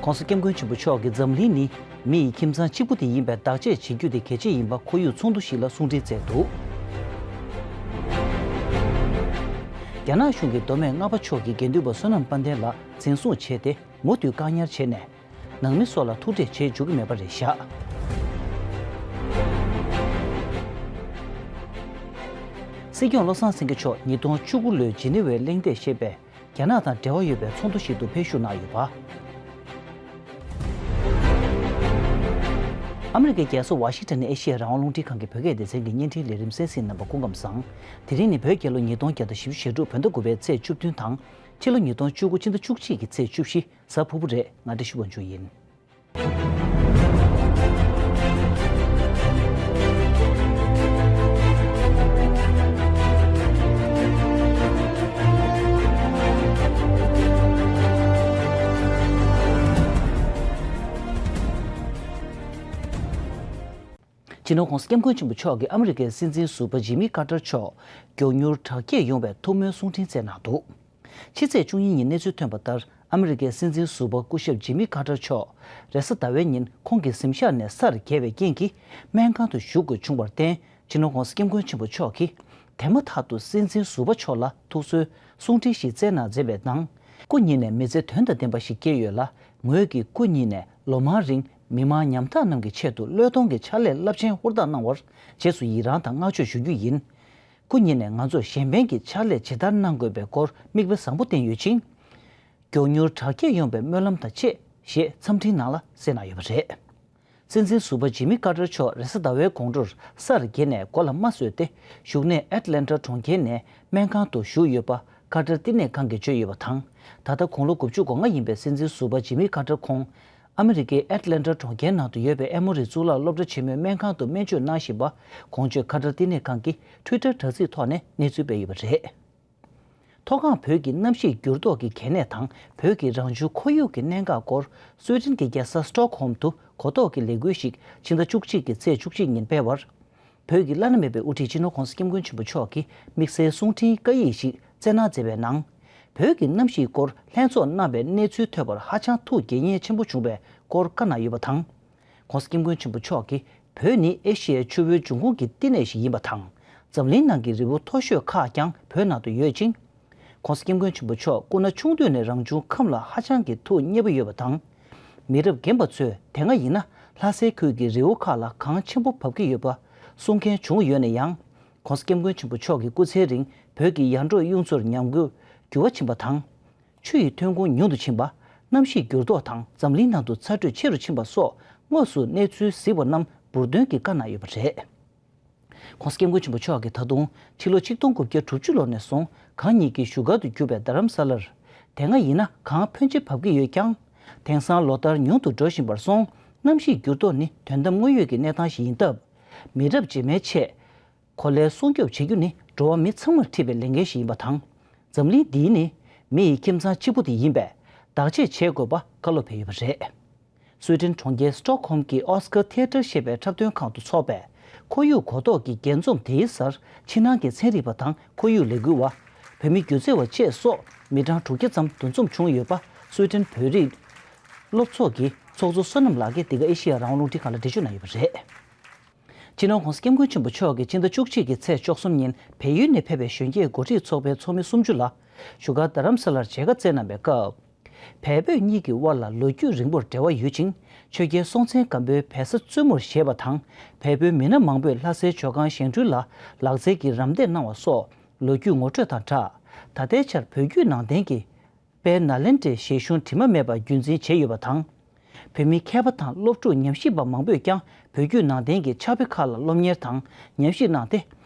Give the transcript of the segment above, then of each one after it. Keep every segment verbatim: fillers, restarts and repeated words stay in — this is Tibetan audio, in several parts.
༸གོང་ས་༸སྐྱབས་མགོན་ཆེན་པོ་མཆོག་གིས་འཛམ་གླིང་ནི་མི་ཡི་ཁྱིམ་ཚང་གཅིག་པུ་དེ་ཡིན་པས། བདག་གཅེས་བྱེད་རྒྱུ་དེ་གལ་ཆེ་ཡིན་པ་ཁོར་ཡུག་ཚོགས་འདུ་ཞིག་ལ་གསུང་འཕྲིན་བསྩལ་འདུག། རྒྱ་ནག་གཞུང་གི་མདོ་སྨད་རྔ་པ་ཕྱོགས་ཀྱི་དགེ་འདུན་པ་བསོད་ནམས་དཔལ་ལྡན་ལགས་འཛིན་བཟུང་བྱས་ཏེ། མུ་མཐུད་བཀག་ཉར་བྱས་ནས། ནང་མི་སོགས་ལ་ཐུག་འཕྲད་བྱེད་འཇུག་གི་མེད་པ་རེད་བཞག། སྲིད་སྐྱོང་བློ་བཟང་སེང་གེ་མཆོག་ཉིས་སྟོང་བཅུ་དགུ་ལོའི་ཇི་ནི་ཝའི་གླེང་སྟེགས་ཞེས་པའི་རྒྱ་ནག་དང་འབྲེལ་བ་ཡོད་པའི་ཚོགས་འདུ་ཞིག་ཏུ་ཕེབས་ཞུགས་གནང་ཡོད་པ། ཨ་མི་རི་ཀའི་རྒྱལ་ས་ཝ་ཤིང་ཊོན་ནས་ཨེ་ཤི་ཡ་རང་དབང་རླུང་འཕྲིན་ཁང་གི་བོད་སྐད་སྡེ་ཚན་གྱི་བརྙན་འཕྲིན་ལས་རིམ་གསན་གཟིགས་རྣམ་པ་སྐུ་ཁམས་བཟང་། དེ་རིང་ནི་བོད་རྒྱལ་ལོ་ཉིས་སྟོང་བརྒྱ་དང་བཞི་བཅུ་ཞེ་དྲུག་བོད་ཟླ་དགུ་པའི་ཚེས་བཅུ་བདུན་དང་། ཕྱི་ལོ་ཉིས་སྟོང་བཅུ་དགུ་ཕྱི་ཟླ་བཅུ་གཅིག་གི་ཚེས་བཅུ་བཞི། གཟའ་ཕུར་བུ་རེད། ང་བཀྲ་ཤིས་དབང་ཕྱུག་ཡིན། སྤྱི་ནོར་༸གོང་ས་༸སྐྱབས་མགོན་ཆེན་པོ་མཆོག་གིས་ཨ་མི་རི་ཀའི་སྲིད་འཛིན་ཟུར་པ་ཇི་མི་ཀར་ཏར་མཆོག་མགྱོགས་མྱུར་དྲག་སྐྱེད་ཡོང་བའི་ཐུགས་སྨོན་གསུང་འཕྲིན་བསྩལ་གནང་འདུག། ཕྱི་ཚེས་བཅུ་གཉིས་ཉིན་གནས་ཚུལ་ཐོན་པ་ལྟར། ཨ་མི་རི་ཀའི་སྲིད་འཛིན་ཟུར་པ་སྐུ་ཞབས་ཇི་མི་ཀར་ཏར་མཆོག་རེས་གཟའ་ཟླ་བའི་ཉིན་ཁོང་གི་གཟིམ་ཤག་ནས་སར་འགྱེལ་བའི་རྐྱེན་གྱིས། སྨན་ཁང་དུ་བཞུགས་དགོས་བྱུང་བར་བརྟེན། སྤྱི་ནོར་༸གོང་ས་༸སྐྱབས་མགོན་ཆེན་པོ་མཆོག་གིས། དེ་མ་ཐག་ཏུ་སྲིད་འཛིན་ཟུར་པ་མཆོག་ལ་ཐུགས་གསོའི་གསུང་འཕྲིན་ཞིག་བསྩལ་གནང་མཛད་པའི་ནང་། སྐུ་ཉིད་ནས་མི་ཚེ་དོན་དང་ལྡན་པ་ཞིག་སྐྱེལ་ཡོད་ལ། ངོས་ཀྱིས་སྐུ་ཉིད་ནས་ལོ་མང་རིང་མི་མང་ཉམ་ཐག་རྣམས་ཀྱི་ཆེད་དུ་བློས་གཏོང་གི་ཕྱག་ལས་རླབས་ཆེན་ཧུར་ཐག་གནང་བར། རྗེས་སུ་ཡི་རངས་དང་བསྔགས་བརྗོད་ཞུ་རྒྱུ་ཡིན། སྐུ་ཉིད་ནས་ང་ཚོར་གཞན་ཕན་གྱི་ཕྱག་ལས་ཇི་ལྟར་གནང་དགོས་པའི་སྐོར་མིག་དཔེ་བཟང་པོ་བསྟན་ཡོད་ཅིང་། མགྱོགས་མྱུར་དྲག་སྐྱེད་ཡོང་བའི་སྨོན་ལམ་དང་བཅས། ཞེས་འཚམས་འཕྲིན་ནང་ལ་གསལ་གནང་ཡོད་པ་རེད། སྲིད་འཛིན་ཟུར་པ་ཇི་མི་ཀར་ཏར་མཆོག་རེས་གཟའ་ཟླ་བའི་དགོང་དྲོར་སར་འགྱེལ་ནས་མགོ་ལ་རྨ་བཟོས་ཏེ། བཞུགས་གནས་ཨེཊ་ལན་ཊ་གྲོང་ཁྱེར་ནས་སྨན་ཁང་དུ་བཞུགས་ཡོད་པ་ཀར་ཏར་བསྟི་གནས་ཁང་གིས་བརྗོད་ཡོད་པ་དང་། ད་ལྟ་དགུང་ལོ་དགུ་བཅུ་གོ་ལྔ་ཡིན་པའི་སྲིད་འཛིན་ཟུར་པ་ཇི་མི་ཀར་ཏར་ཁོང་། ཨ་མི་རི་ཀའི་ཨེཊ་ལན་ཊ་གྲོང་ཁྱེར་ནང་དུ་ཡོད་པའི་ཨེ་མོ་རི་གཙུག་ལག་སློབ་གྲྭ་ཆེན་མོའི་སྨན་ཁང་དུ་སྨན་བཅོས་གནང་བཞིན་པ། གོང་ཞུས་ཀར་ཏར་བསྟི་གནས་ཁང་གི་ཊུའི་ཊར་དྲ་ཚིགས་ཐོག་ནས་གནས་ཚུལ་སྤེལ་ཡོད་པ་རེད། མཐོ་སྒང་བོད་ཀྱི་གནམ་གཤིས་འགྱུར་ལྡོག་གི་གལ་གནད་དང་། བོད་ཀྱི་རང་བྱུང་ཁོར་ཡུག་གི་གནད་འགག་སྐོར། སུའེ་ཏེན་གྱི་རྒྱལ་ས་སི་ཊོག་ཧོམ་དུ་གོ་རྟོགས་ཀྱི་ལས་འགུལ་ཞིག་ཕྱི་ཟླ་བཅུ་གཅིག་གི་ཚེས་བཅུ་གཅིག་ཉིན་སྤེལ་བར། བོད་ཀྱི་བླ་ན་མེད་པའི་དབུ་ཁྲིད་སྤྱི་ནོར་༸གོང་ས་༸སྐྱབས་མགོན་ཆེན་པོ་མཆོག་གིས་དམིགས་བསལ་གསུང་འཕྲིན་བཀའ་ཡིག་ཞིག་བསྩལ་གནང་མཛད་པའི་ནང་། བོད་ཀྱི་གནམ་གཤིས་སྐོར་ལྷན་ཚོགས་གནང་བའི་གནས་ཚུལ་ཐོས་པར་ཧ་ཅང་ཐུགས་དགྱེས་མཉེས་ཆེན་པོ་བྱུང་བའི་སྐོར་བཀའ་གནང་ཡོད་པ་དང་། ༸གོང་ས་༸སྐྱབས་མགོན་ཆེན་པོ་མཆོག་གིས། བོད་ནི་ཨེ་ཤི་ཡའི་ཆུ་བོའི་འབྱུང་ཁུངས་ཀྱི་བསྟི་གནས་ཤིག་ཡིན་པ་དང་། འཛམ་གླིང་ནང་གི་རི་བོ་མཐོ་ཤོས་ཁག་ཀྱང་བོད་ནང་དུ་ཡོད་ཅིང་། ༸གོང་ས་༸སྐྱབས་མགོན་ཆེན་པོ་མཆོག་སྐུ་ན་ཆུང་དུས་ནས་རང་བྱུང་ཁམས་ལ་ཧ་ཅང་གི་ཐུགས་མཉེས་པོ་ཡོད་པ་དང་། མི་རབས་རྒན་པ་ཚོས་དེ་སྔ་ཡིན་ན་ལྷ་སའི་ཁུལ་གྱི་རི་བོ་ཁག་ལ་གངས་ཆེན་པོ་བབས་ཀྱི་ཡོད་པ་གསུང་མཁན་བྱུང་ཡོད་ན་ཡང་། ༸གོང་ས་༸སྐྱབས་མགོན་ཆེན་པོ་མཆོག་གི་སྐུ་ཚེའི་རིང་བོད་ཀྱི་ཡར་འབྲོག་གཡུ་མཚོར་ཉམས་རྒུད་འགྱུར་བ་ཕྱིན་པ་དང་། ཆུ་ཡི་ཐོན་ཁུངས་ཉུང་དུ་ཕྱིན་པ། གནམ་གཤིས་འགྱུར་ལྡོག་དང་འཛམ་གླིང་ནང་དུ་ཚ་དྲོད་ཆེ་རུ་ཕྱིན་པ་སོགས་དངོས་སུ་གནས་ཚུལ་གཟིགས་པ་རྣམས་འབུར་འདོན་གྱིས་བཀའ་གནང་ཡོད་པ་རེད། ༸གོང་ས་༸སྐྱབས་མགོན་ཆེན་པོ་མཆོག་གིས་ད་དུང་ཕྱི་ལོ་ཆིག་སྟོང་དགུ་བརྒྱ་དྲུག་ཅུ་ལོ་ནས་བཟུང་གངས་ཉིད་ཀྱི་བཞུགས་སྒར་དུ་གྱུར་པའི་རྡ་རམ་ས་ལར། དེ་སྔ་ཡིན་ན་གངས་ཕོན་ཆེ་བབས་ཀྱི་ཡོད་ཀྱང་། དེང་སང་ལོ་ལྟར་ཉུང་དུ་འགྲོ་བཞིན་པར་སོང་། གནམ་གཤིས་འགྱུར་ལྡོག་ནི་དོན་དམ་དངོས་ཡོད་ཀྱི་གནས་སྟངས་ཤིག་ཡིན་སྟབས། མི་རབས་རྗེས་མའི་ཆེད། གོ་ལའི་སྲུང་སྐྱོབ་བྱེད་རྒྱུ་ནི་འགྲོ་བ་མི་ཚང་མར་འཁྲི་བའི་ལས་འགན་ཞིག་ཡིན་པ་དང་། འཛམ་གླིང་འདིའི་ནི་མི་ཡི་ཁྱིམ་ཚང་གཅིག་པུ་དེ་ཡིན་པས། བདག་གཅེས་བྱེད་དགོས་པ་བཀའ་སློབ་ཕེབས་ཡོད་པ་རེད། སུའེ་ཏེན་གྲོང་ཁྱེར་སི་ཊོག་ཧོམ་གྱི་ཨོ་སི་ཀར་ཐི་ཡེ་ཏར་ཞེས་པའི་འཁྲབ་སྟོན་ཁང་དུ་འཚོགས་པའི་ཁོར་ཡུག་གོ་རྟོགས་ཀྱི་རྒྱས་འཛོམས་དེའི་སར་ཕྱི་ནང་གི་ཚན་རིག་པ་དང་ཁོར་ཡུག་ལས་འགུལ་བ། བོད་མི་སྒྱུ་རྩལ་བ་བཅས་སོགས་མི་གྲངས་དྲུག་བརྒྱ་ཙམ་འདུ་འཛོམས་བྱུང་ཡོད་པ་སུའེ་ཏེན་བོད་རིགས་སློབ་ཚོགས་ཀྱི་ཚོགས་གཙོ་བསོད་ནམས་ལགས་ཀྱིས་འདི་ག་ཨེ་ཤེ་ཡ་རང་དབང་རླུང་འཕྲིན་ཁང་ལ་འགྲེལ་བརྗོད་གནང་ཡོད་པ་རེད། སྤྱི་ནོར་༸གོང་ས་༸སྐྱབས་མགོན་ཆེན་པོ་མཆོག་གིས་ཕྱི་ཟླ་བཅུ་གཅིག་གི་ཚེས་བཅུ་གསུམ་ཉིན་བལ་ཡུལ་ནས་ཕེབས་པའི་གཞོན་སྐྱེས་འགོ་ཁྲིད་ཚོགས་པའི་ཚོགས་མི་སུམ་ཅུ་ལ་བཞུགས་སྒར་རྡ་རམ་ས་ལར་མཇལ་ཁ་བསྩལ་གནང་བའི་སྐབས། བལ་བོད་གཉིས་ཀྱི་དབར་ལ་ལོ་རྒྱུས་རིང་པོར་འབྲེལ་བ་ཡོད་ཅིང་། ཆོས་རྒྱལ་སྲོང་བཙན་སྒམ་པོའི་བལ་བཟའ་བཙུན་མོར་བཞེས་པ་དང་། བལ་པོའི་མི་སྣ་མང་པོས་ལྷ་སའི་ཇོ་ཁང་བཞེངས་སྐྲུན་ལ་ལག་རྩལ་གྱི་རམ་འདེགས་གནང་བ་སོགས་ལོ་རྒྱུས་ངོ་སྤྲོད་དང་སྦྲགས། ད་ལྟའི་ཆར་བོད་བརྒྱུད་ནང་བསྟན་གྱི་དཔལ་ནཱ་ལེནྡྲའི་བཞེད་གཞུང་དྲི་མ་མེད་པ་རྒྱུན་འཛིན་བྱས་ཡོད་པ་དང་། བོད་མི་མཁས་པ་དང་སློབ་ཕྲུག་ཉམས་ཞིབ་པ་མང་པོས་ཀྱང་བོད་བརྒྱུད་ནང་བསྟན་གྱི་ཕྱག་དཔེ་ཁག་ལ་སློབ་གཉེར་དང་ཉམས་ཞིབ་གནང་སྟེ།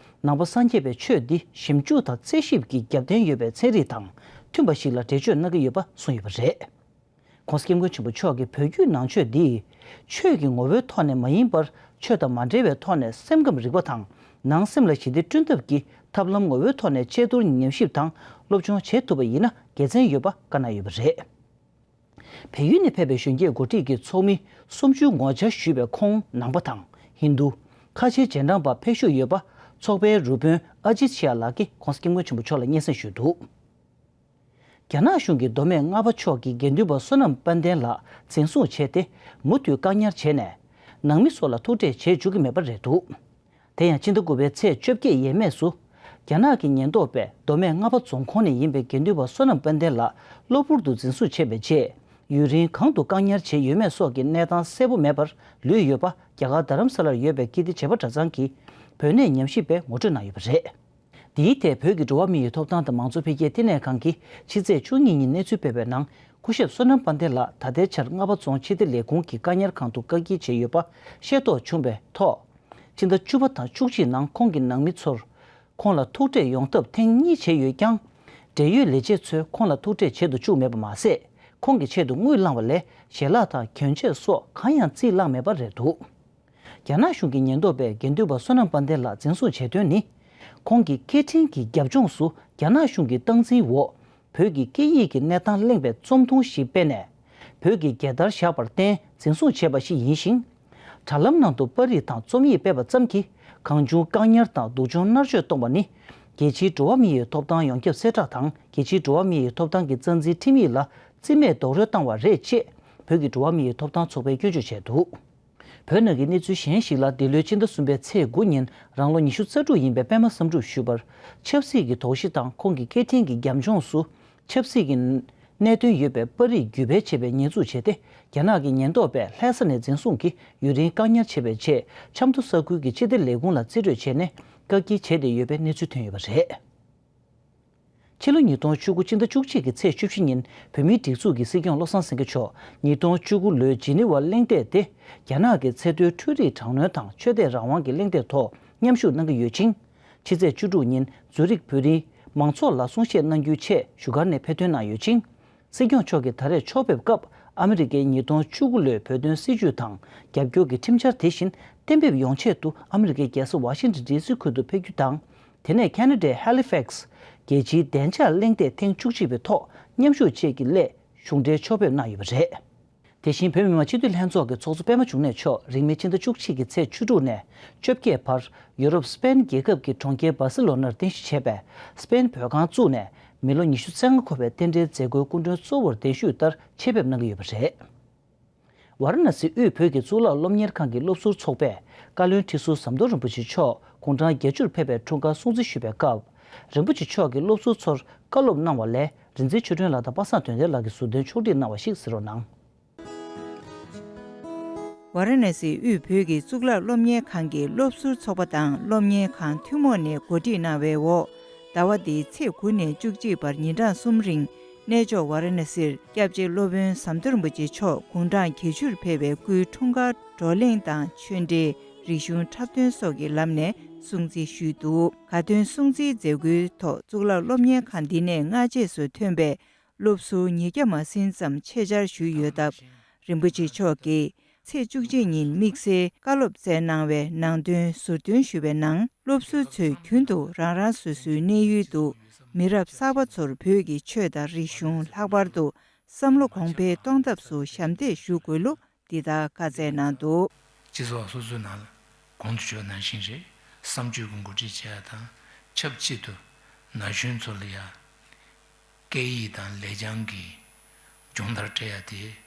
ནང་པ་སངས་རྒྱས་པའི་ཆོས་འདི་ཞིབ་འཇུག་དང་རྩད་ཞིབ་ཀྱི་རྒྱབ་རྟེན་ཡོད་པའི་ཚན་རིག་དང་མཐུན་པ་ཞིག་ལ་འགྲེལ་བརྗོད་གནང་གི་ཡོད་པ་གསུངས་ཡོད་པ་རེད། ༸གོང་ས་༸སྐྱབས་མགོན་ཆེན་པོ་མཆོག་གིས་བོད་བརྒྱུད་ནང་ཆོས་འདི་ཆོས་ཀྱི་ངོ་བོའི་ཐོག་ནས་མ་ཡིན་པར། ཆོས་དང་མ་འབྲེལ་བའི་ཐོག་ནས་སེམས་ཁམས་རིག་པ་དང་ནང་སེམས་ལ་ཞི་བདེ་བསྐྲུན་ཐབས་ཀྱི་ཐབས་ལམ་ངོ་བོའི་ཐོག་ནས་དཔྱད་བསྡུར་ཉམས་ཞིབ་དང་སློབ་སྦྱོང་བྱེད་ཐུབ་པ་ཡིན་ན་དགེ་མཚན་ཡོད་པ་བཀའ་གནང་ཡོད་པ་རེད། བལ་ཡུལ་ནས་ཕེབས་པའི་གཞོན་སྐྱེས་འགོ་ཁྲིད་ཀྱི་ཚོགས་མི་སུམ་ཅུ་ངོ་བཅར་ཞུས་པའི་ཁོངས་ནང་པ་དང་ཧིན་རྡུ། ཁ་ཆེའི་རྗེས་འབྲང་པ་ཕེབས་བཞུགས་ཡོད་པ་ཚོགས་པའི་རུ་དཔོན་ཨ་ཇིད་ཤཱ་ལགས་ཀྱིས་༸གོང་ས་༸སྐྱབས་མགོན་ཆེན་པོ་མཆོག་ལ་སྙན་སེང་ཞུས་འདུག། རྒྱ་ནག་གཞུང་གིས་མདོ་སྨད་རྔ་པ་ཕྱོགས་ཀྱི་དགེ་འདུན་པ་བསོད་ནམས་དཔལ་ལྡན་ལགས་འཛིན་བཟུང་བྱས་ཏེ། མུ་མཐུད་བཀག་ཉར་བྱས་ནས། ནང་མི་ཚོ་ལ་ཐུག་འཕྲད་བྱེད་བཅུག་གི་མེད་པ་རེད་འདུག་དེ་ཡང་ཕྱི་ཟླ་དགུ་པའི་ཚེས་བཅོ་བརྒྱད་ཡས་མས་སུ། རྒྱ་ནག་གི་ཉེན་རྟོག་པས་མདོ་སྨད་རྔ་པ་རྫོང་ཁོངས་ནས་ཡིན་པའི་དགེ་འདུན་པ་བསོད་ནམས་དཔལ་ལྡན་ལགས་གློ་བུར་དུ་འཛིན་བཟུང་བྱས་པའི་རྗེས། ཡུན་རིང་གང་དུ་བཀག་ཉར་བྱས་ཡོད་མེད་སོགས་ཀྱི་གནས་སྟངས་གསལ་པོ་མེད་པར་ལུས་ཡོད་པ། རྒྱ་གར་རྡ་རམ་ས་ལར་ཡོད་པའི་ཀིརྟི་བྱེས་པ་གྲྭ་ཚང་གི་བོད་གནས་ཉམས་ཞིབ་པས་ངོ་སྤྲོད་གནང་ཡོད་པ་རེད། འདིའི་ཐད་བོད་ཀྱི་འགྲོ་བ་མི་ཡི་ཐོབ་ཐང་དང་མང་གཙོ་འཕེལ་རྒྱས་བསྟི་གནས་ཁང་གིས་ཕྱི་ཚེས་བཅུ་གཉིས་ཉིན་གནས་ཚུལ་སྤེལ་བའི་ནང་། སྐུ་ཞབས་བསོད་ནམས་དཔལ་ལྡན་ལགས་ད་ལྟའི་ཆར་རྔ་པ་རྫོང་ཕྱི་བདེ་ལས་ཁུངས་ཀྱི་བཀག་ཉར་ཁང་དུ་བཀག་སྐྱིལ་བྱས་ཡོད་པ་ཤེས་རྟོགས་བྱུང་བའི་ཐོག་ཕྱི་ཟླ་བཅུ་པ་དང་བཅུ་གཅིག་ནང་ཁོང་གི་ནང་མི་ཚོར་ཁོང་ལ་ཐུག་འཕྲད་ཡོང་ཐབས་ཐེངས་གཉིས་བྱས་ཡོད་ཀྱང་། འབྲེལ་ཡོད་ལས་བྱེད་ཚོས་ཁོང་ལ་ཐུག་འཕྲད་བྱེད་དུ་བཅུག་མེད་པ་མ་ཟད། ཁོང་གི་ཆེད་དུ་དངུལ་བླངས་པ་ལས་ཞལ་ལག་དང་གྱོན་ཆས་སོགས་གང་ཡང་རྩིས་བླངས་མེད་པ་རེད་འདུག་རྒྱ་ནག་གཞུང་གི་ཉེན་རྟོག་པས་དགེ་འདུན་པ་བསོད་ནམས་དཔལ་ལྡན་ལགས་འཛིན་བཟུང་བྱས་དོན་ནི། ཁོང་གི་སྐད་འཕྲིན་གྱི་རྒྱབ་ལྗོངས་སུ་རྒྱ་ནག་གཞུང་གི་སྟངས་འཛིན་འོག་བོད་ཀྱི་སྐད་ཡིག་གི་གནས་སྟངས་གླེང་བའི་རྩོམ་ཐུང་ཞིག་སྤེལ་ནས། བོད་ཀྱི་རྒྱལ་དར་བཞག་པར་བརྟེན་འཛིན་བཟུང་བྱས་པ་ཞིག་ཡིན་ཞིང་། དྲ་ལམ་ནང་དུ་པར་རིས་དང་རྩོམ་ཡིག་སྤེལ་བ་ཙམ་གྱིས་གང་བྱུང་བཀག་ཉར་དང་སྡུག་སྦྱོང་མནར་གཅོད་གཏོང་བ་ནི། རྒྱལ་སྤྱིའི་འགྲོ་བ་མི་ཡི་ཐོབ་ཐང་ཡོངས་ཁྱབ་གསལ་བསྒྲགས་དང་རྒྱལ་སྤྱིའི་འགྲོ་བ་མི་ཡི་ཐོབ་ཐང་གི་རྩ་འཛིན་ཁྲིམས་ཡིག་ལ་རྩིས་མེད་རྡོག་རོལ་བཏང་བ་རེད་ཅེས་བོད་ཀྱི་འགྲོ་བ་མི་ཡི་ཐོབ་ཐང་ཚོགས་པས་སྐྱོན་བརྗོད་བྱས་འདུག་བོད་ནང་གི་གནས་ཚུལ་གཞན་ཞིག་ལ། འདི་ལོའི་ཕྱི་ཟླ་གསུམ་པའི་ཚེས་དགུ་ཉིན་རང་ལོ་ཉི་ཤུ་རྩ་དྲུག་ཡིན་པའི་པད་མ་བསམ་གྲུབ་ཞུ་བར། ཆབ་སྲིད་ཀྱི་དོགས་གཞི་དང་ཁོང་གི་སྐད་འཕྲིན་གྱི་རྒྱབ་ལྗོངས་སུ། ཆབ་སྲིད་ཀྱི་གནད་དོན་ཡོད་པའི་པར་རིས་བརྒྱུད་སྤེལ་བྱས་པའི་ཉེས་འཛུགས་བྱས་ཏེ། རྒྱ་ནག་གི་ཉེན་རྟོག་པས་ལྷ་ས་ནས་འཛིན་བཟུང་གིས་ཡུན་རིང་བཀག་ཉར་བྱས་པའི་རྗེས། ཆབ་མདོ་ས་ཁུལ་གྱི་སྤྱི་བདེ་ལས་ཁུངས་ལ་རྩིས་སྤྲོད་བྱས་ནས། བཀག་སྐྱིལ་བྱས་ཏེ་ཡོད་པའི་གནས་ཚུལ་ཐོན་ཡོད་པ་རེད། ཕྱི་ལོ་ཉིས་སྟོང་བཅུ་དགུ་ཕྱི་ཟླ་བཅུ་གཅིག་གི་ཚེས་བཅུ་བཞི་ཉིན་བོད་མིའི་སྒྲིག་འཛུགས་ཀྱི་སྲིད་སྐྱོང་བློ་བཟང་སེང་གེ་མཆོག་ཉིས་སྟོང་བཅུ་དགུ་ལོའི་ཇི་ནི་ཝར་གླེང་སྟེགས་དེ། རྒྱ་ནག་གི་ཚེ་མཐོའི་འཕྲུལ་རིག་དྲག་གནོན་དང་ཆོས་དད་རང་དབང་གི་གླེང་སྟེགས་ཐོག་མཉམ་ཞུགས་གནང་གི་ཡོད་ཅིང་། ཕྱི་ཚེས་བཅུ་དྲུག་ཉིན་ཛུ་རིག་བོད་རིགས་མང་ཚོགས་ལ་གསུང་བཤད་གནང་རྒྱུའི་ཆེད་བཞུགས་སྒར་ནས་ཕེབས་ཐོན་གནང་ཡོད་ཅིང་། སྲིད་སྐྱོང་མཆོག་གིས་ད་རེས་ཕྱོགས་ཕེབས་སྐབས། ཨ་མི་རི་ཀའི་ཉིས་སྟོང་བཅུ་དགུ་ལོའི་བོད་དོན་སྲིད་བྱུས་དང་རྒྱབ་སྐྱོར་གྱི་ཁྲིམས་འཆར་དེ་བཞིན་གཏན་འབེབས་ཡོང་ཆེད་དུ་ཨ་མི་རི་ཀའི་རྒྱལ་ས་ཝ་ཤིང་ཏོན་ཌི་སི་ཁུལ་དུ་ཕེབས་རྒྱུ་དང་། དེ་ནས་ཁེ་ན་ཌའི་ཧེ་ལི་ཕེག་སི་རྒྱལ་སྤྱིའི་བདེ་འཇགས་གླེང་སྟེགས་ཐེངས་བཅུ་གཅིག་པའི་ཐོག་མཉམ་ཞུགས་བཅས་ཀྱི་སླད་གཞུང་འབྲེལ་ཕྱོགས་ཕེབས་གནང་ཡོད་པ་རེད། དེ་བཞིན་བོད་མི་མང་སྤྱི་འཐུས་ལྷན་ཚོགས་ཀྱི་ཚོགས་གཙོ་པད་མ་འབྱུང་གནས་མཆོག་རིང་མིན་ཕྱི་ཟླ་བཅུ་གཅིག་གི་ཚེས་བཅུ་དྲུག་ནས་བཅོ་བརྒྱད་བར་ཡུ་རོབ་སི་པེན་རྒྱལ་ཁབ་ཀྱི་གྲོང་ཁྱེར་སྦར་སི་ལོ་ནར་རྟེན་གཞི་བྱས་པའི་སི་པེན་བོད་ཁང་བཙུགས་ནས། མི་ལོ་ཉི་ཤུ་རྩ་ལྔ་འཁོར་བའི་རྟེན་འབྲེལ་མཛད་སྒོའི་སྐུ་མགྲོན་གཙོ་བོར་གདན་ཞུས་ལྟར་ཆེད་ཕེབས་གནང་གི་ཡོད་པ་རེད། ཝཱ་ར་ཎ་སི་དབུས་བོད་ཀྱི་གཙུག་ལག་སློབ་གཉེར་ཁང་གི་སློབ་ཟུར་ཚོགས་པས་བཀའ་བློན་ཁྲི་ཟུར་ཟམ་གདོང་རིན་པོ་ཆེ་མཆོག་དགུང་གྲངས་བརྒྱད་ཅུར་ཕེབས་པའི་འཁྲུངས་སྐར་སྲུང་བརྩི་ཞུས་པའི་སྐབས། རིན་པོ་ཆེ་མཆོག་གིས་སློབ་ཟུར་ཚོར་བཀའ་སློབ་གནང་བ་ལས། རིག་འཛིན་ཆོས་སྒྲོན་ལགས་དང་པ་སངས་དོན་ལྡན་ལགས་ཀྱིས་ཟུར་འདོན་ཕྱོགས་སྒྲིག་གནང་བ་ཞིག་གཟིགས་རོགས་གནང་། ཝཱ་ར་ཎ་སི་དབུས་བོད་ཀྱི་གཙུག་ལག་སློབ་གཉེར་ཁང་གི་སློབ་ཟུར་ཚོགས་པ་དང་སློབ་གཉེར་ཁང་ཐུན་མོང་ནས་གོ་སྒྲིག་གནང་བའི་འོག་ཟླ་བ་འདིའི་ཚེས་དགུ་ནས་བཅུ་གཅིག་བར་ཉིན་གྲངས་གསུམ་རིང་། གནས་མཆོག་ཝཱ་ར་ཎ་སིར་སྐྱབས་རྗེ་སློབ་དཔོན་ཟམ་གདོང་རིན་པོ་ཆེ་མཆོག་དགུང་གྲངས་བརྒྱད་ཅུར་ཕེབས་པའི་སྐུའི་འཁྲུངས་སྐར་བགྲོ་གླེང་དང་ཆོས་འབྲེལ། རིག་གཞུང་འཁྲབ་སྟོན་སོགས་ཀྱི་ལམ་ནས་སྲུང་བརྩི་ཞུས་འདུག་དགའ་སྟོན་སྲུང་བརྩིའི་མཛད་སྒོའི་ཐོག་གཙུག་ལག་སློབ་གཉེར་ཁང་འདི་ནས་སྔ་རྗེས་སུ་ཐོན་པའི་སློབ་ཟུར་ཉིས་བརྒྱ་མ་ཟིན་ཙམ་ཆེད་བཅར་ཞུས་ཡོད་སྟབས། རིན་པོ་ཆེ་མཆོག་གིས་ཚེས་བཅུ་གཅིག་ཉིན་དམིགས་བསལ་བཀའ་སློབ་སྩལ་གནང་བའི་ནང་དོན་ཟུར་འདོན་ཞུས་པའི་ནང་། སློབ་ཟུར་ཚོས་རྒྱུན་དུ་རང་རང་སོ་སོའི་གནས་ཡུལ་དུ་མི་རབས་གསར་པ་ཚོར་བོད་ཀྱི་ཆོས་དང་རིག་གཞུང་། ལྷག་པར་དུ་བསམ་བློ་གོང་འཕེལ་གཏོང་ཐབས་སུ་ཞབས་འདེགས་ཞུ་དགོས་ལུགས་འདི་ལྟར་བཀའ་སྩལ་གནང་འདུག་སྤྱི་ཚོགས་སོ་སོའི་ནང་ལ་གོང་དུ་ཞུས་པ་ནང་བཞིན་རེད། བསམ་སྤྱོད་ཀྱི་འགོ་ཁྲིད་བྱེད་ཡ་དང་ཆབས་ཅིག་ཏུ་ན་གཞོན་ཚོ་ལ་ཡ། སྐད་ཡིག་དང་ལེགས་བྱང་གི་སྦྱོང་བརྡར་སྤྲད་ཡ་དེ།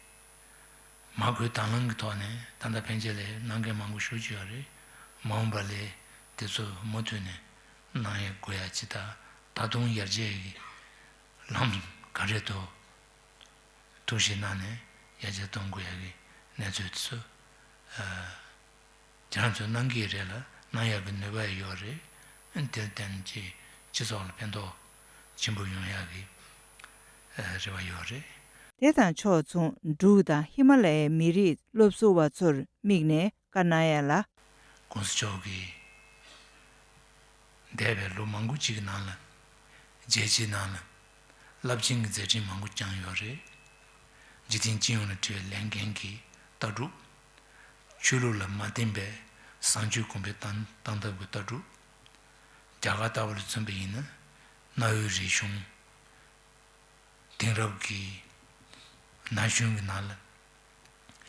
མ་དགོས་དང་བླངས་ཀྱི་ཐོག་ནས་ད་ལྟ་ཕན་ཆད་ལས་གནང་མཁན་མང་པོ་ཞེ་པོ་ཅིག་ཡོད་རེད། མ་འོངས་པ་ལས་དེ་ཚོ་མུ་མཐུད་ནས་གནང་ཡ་དགོས་ཡ་ཅིག་དང་། ད་དུང་ཡར་རྒྱས་ཀྱི་ལམ་ག་རེ་འདུག་ཐུགས་ཞིབ་གནང་ནས་ཡར་རྒྱས་གཏོང་དགོས་ཡ་གི་གནས་ཚུལ་དེ་ཚོ། ཨ། ཁྱེད་རང་ཚོས་གནང་གི་རེད་ལ། གནང་ཡག་གི་ནུས་པ་ཡོད་རེད། དེར་བརྟེན་གྱི་སྤྱི་ཚོགས་ལ་ཕན་ཐོགས་ཆེན་པོ་ཡོང་ཡག་གི་རེ་བ་ཡོད་རེད། དེ་དང་ཕྱོགས་མཚུངས། འབྲུག་དང་ཧི་མ་ལ་ཡའི་མི་རིགས་སློབ་ཟུར་བ་ཚོར་དམིགས་ནས་བཀའ་གནང་ཡ་ལ། ༸གོང་ས་མཆོག་གིས་འདས་པའི་ལོ་མང་པོ་ཅིག་གི་ནང་ལ། རྒྱལ་སྤྱིའི་ནང་ལ་རླབས་ཆེན་གྱི་མཛད་འཕྲིན་མང་པོ་བསྐྱངས་ཡོད་རེད། འཇིག་རྟེན་སྤྱི་ཡོངས་ལ་དྲི་བའི་ལས་འགན་གྱི་ལྟ་གྲུབ། ཆོས་ལུགས་ལ་མ་བརྟེན་པའི་བཟང་སྤྱོད་གོང་འཕེལ་བཏང་བཏང་ཐབས་ཀྱི་ལྟ་གྲུབ། རྒྱ་གར་ལྟ་བུ་ལ་མཚོན་པ་ཡིན་ན། གནའ་བོའི་རིག་གཞུང་། དེང་རབས་ཀྱི་ན་གཞོན་གྱི་ནང་ལ་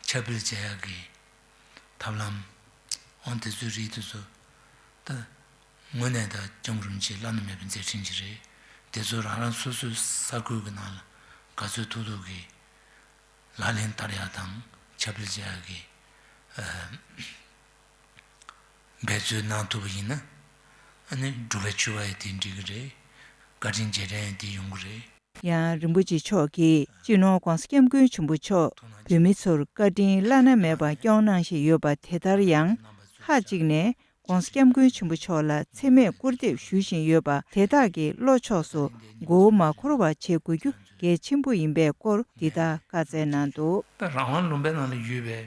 ཁྱབ་སྤེལ་བྱེད་ཡག་གི་ཐབས་ལམ། འོ་དེ་ཚོའི་རིགས་དེ་ཚོ་ད་དངོས་གནས་ད་ལྕམ་རིན་པོ་ཆེའི་བླ་ན་མེད་པའི་མཛད་འཕྲིན་ཅིག་རེད། དེ་ཚོ་རང་རང་སོ་སོའི་ས་ཁུལ་གྱི་ནང་ལ་ག་ཚོད་ཐུབ་ཐུབ་ཀྱིས་ལག་ལེན་བསྟར་ཡག་དང་ཁྱབ་སྤེལ་བྱེད་ཡག་གི་ཨ་འབད་རྩོལ་གནང་ཐུབ་པ་ཡིན་ན། ཨ་ནི་སྒྲུབ་པ་སྤྱོད་པ་ཡི་དེ་འགྲིག་གི་རེད། བཀའ་དྲིན་རྗེས་དྲན་ཡི་དེ་ཡོང་གི་རེད། ཡང་རིན་པོ་ཆེ་མཆོག་གིས་སྤྱི་ནོར་༧གོང་ས་༧སྐྱབས་མགོན་ཆེན་པོ་མཆོག་བོད་མི་ཚོར་བཀའ་དྲིན་བླ་ན་མེད་པ་སྐྱོང་གནང་བཞིན་ཡོད་པ་དེ་ལྟར་ཡང་། ཁག་ཅིག་ནས་༧གོང་ས་༧སྐྱབས་མགོན་ཆེན་པོ་མཆོག་ལ་མཚན་སྨད་སྐུར་འདེབས་ཞུ་བཞིན་ཡོད་པ་དེ་དག་གི་བློ་ཕྱོགས་སུ་མགོ་བོ་མ་འཁོར་བ་བྱེད་དགོས་རྒྱུ་གལ་ཆེན་པོ་ཡིན་པའི་སྐོར་འདི་ལྟར་བཀའ་སྩལ་གནང་འདུག། ད་རང་དབང་ལུང་པའི་ནང་ལ་ཡོད་པའི་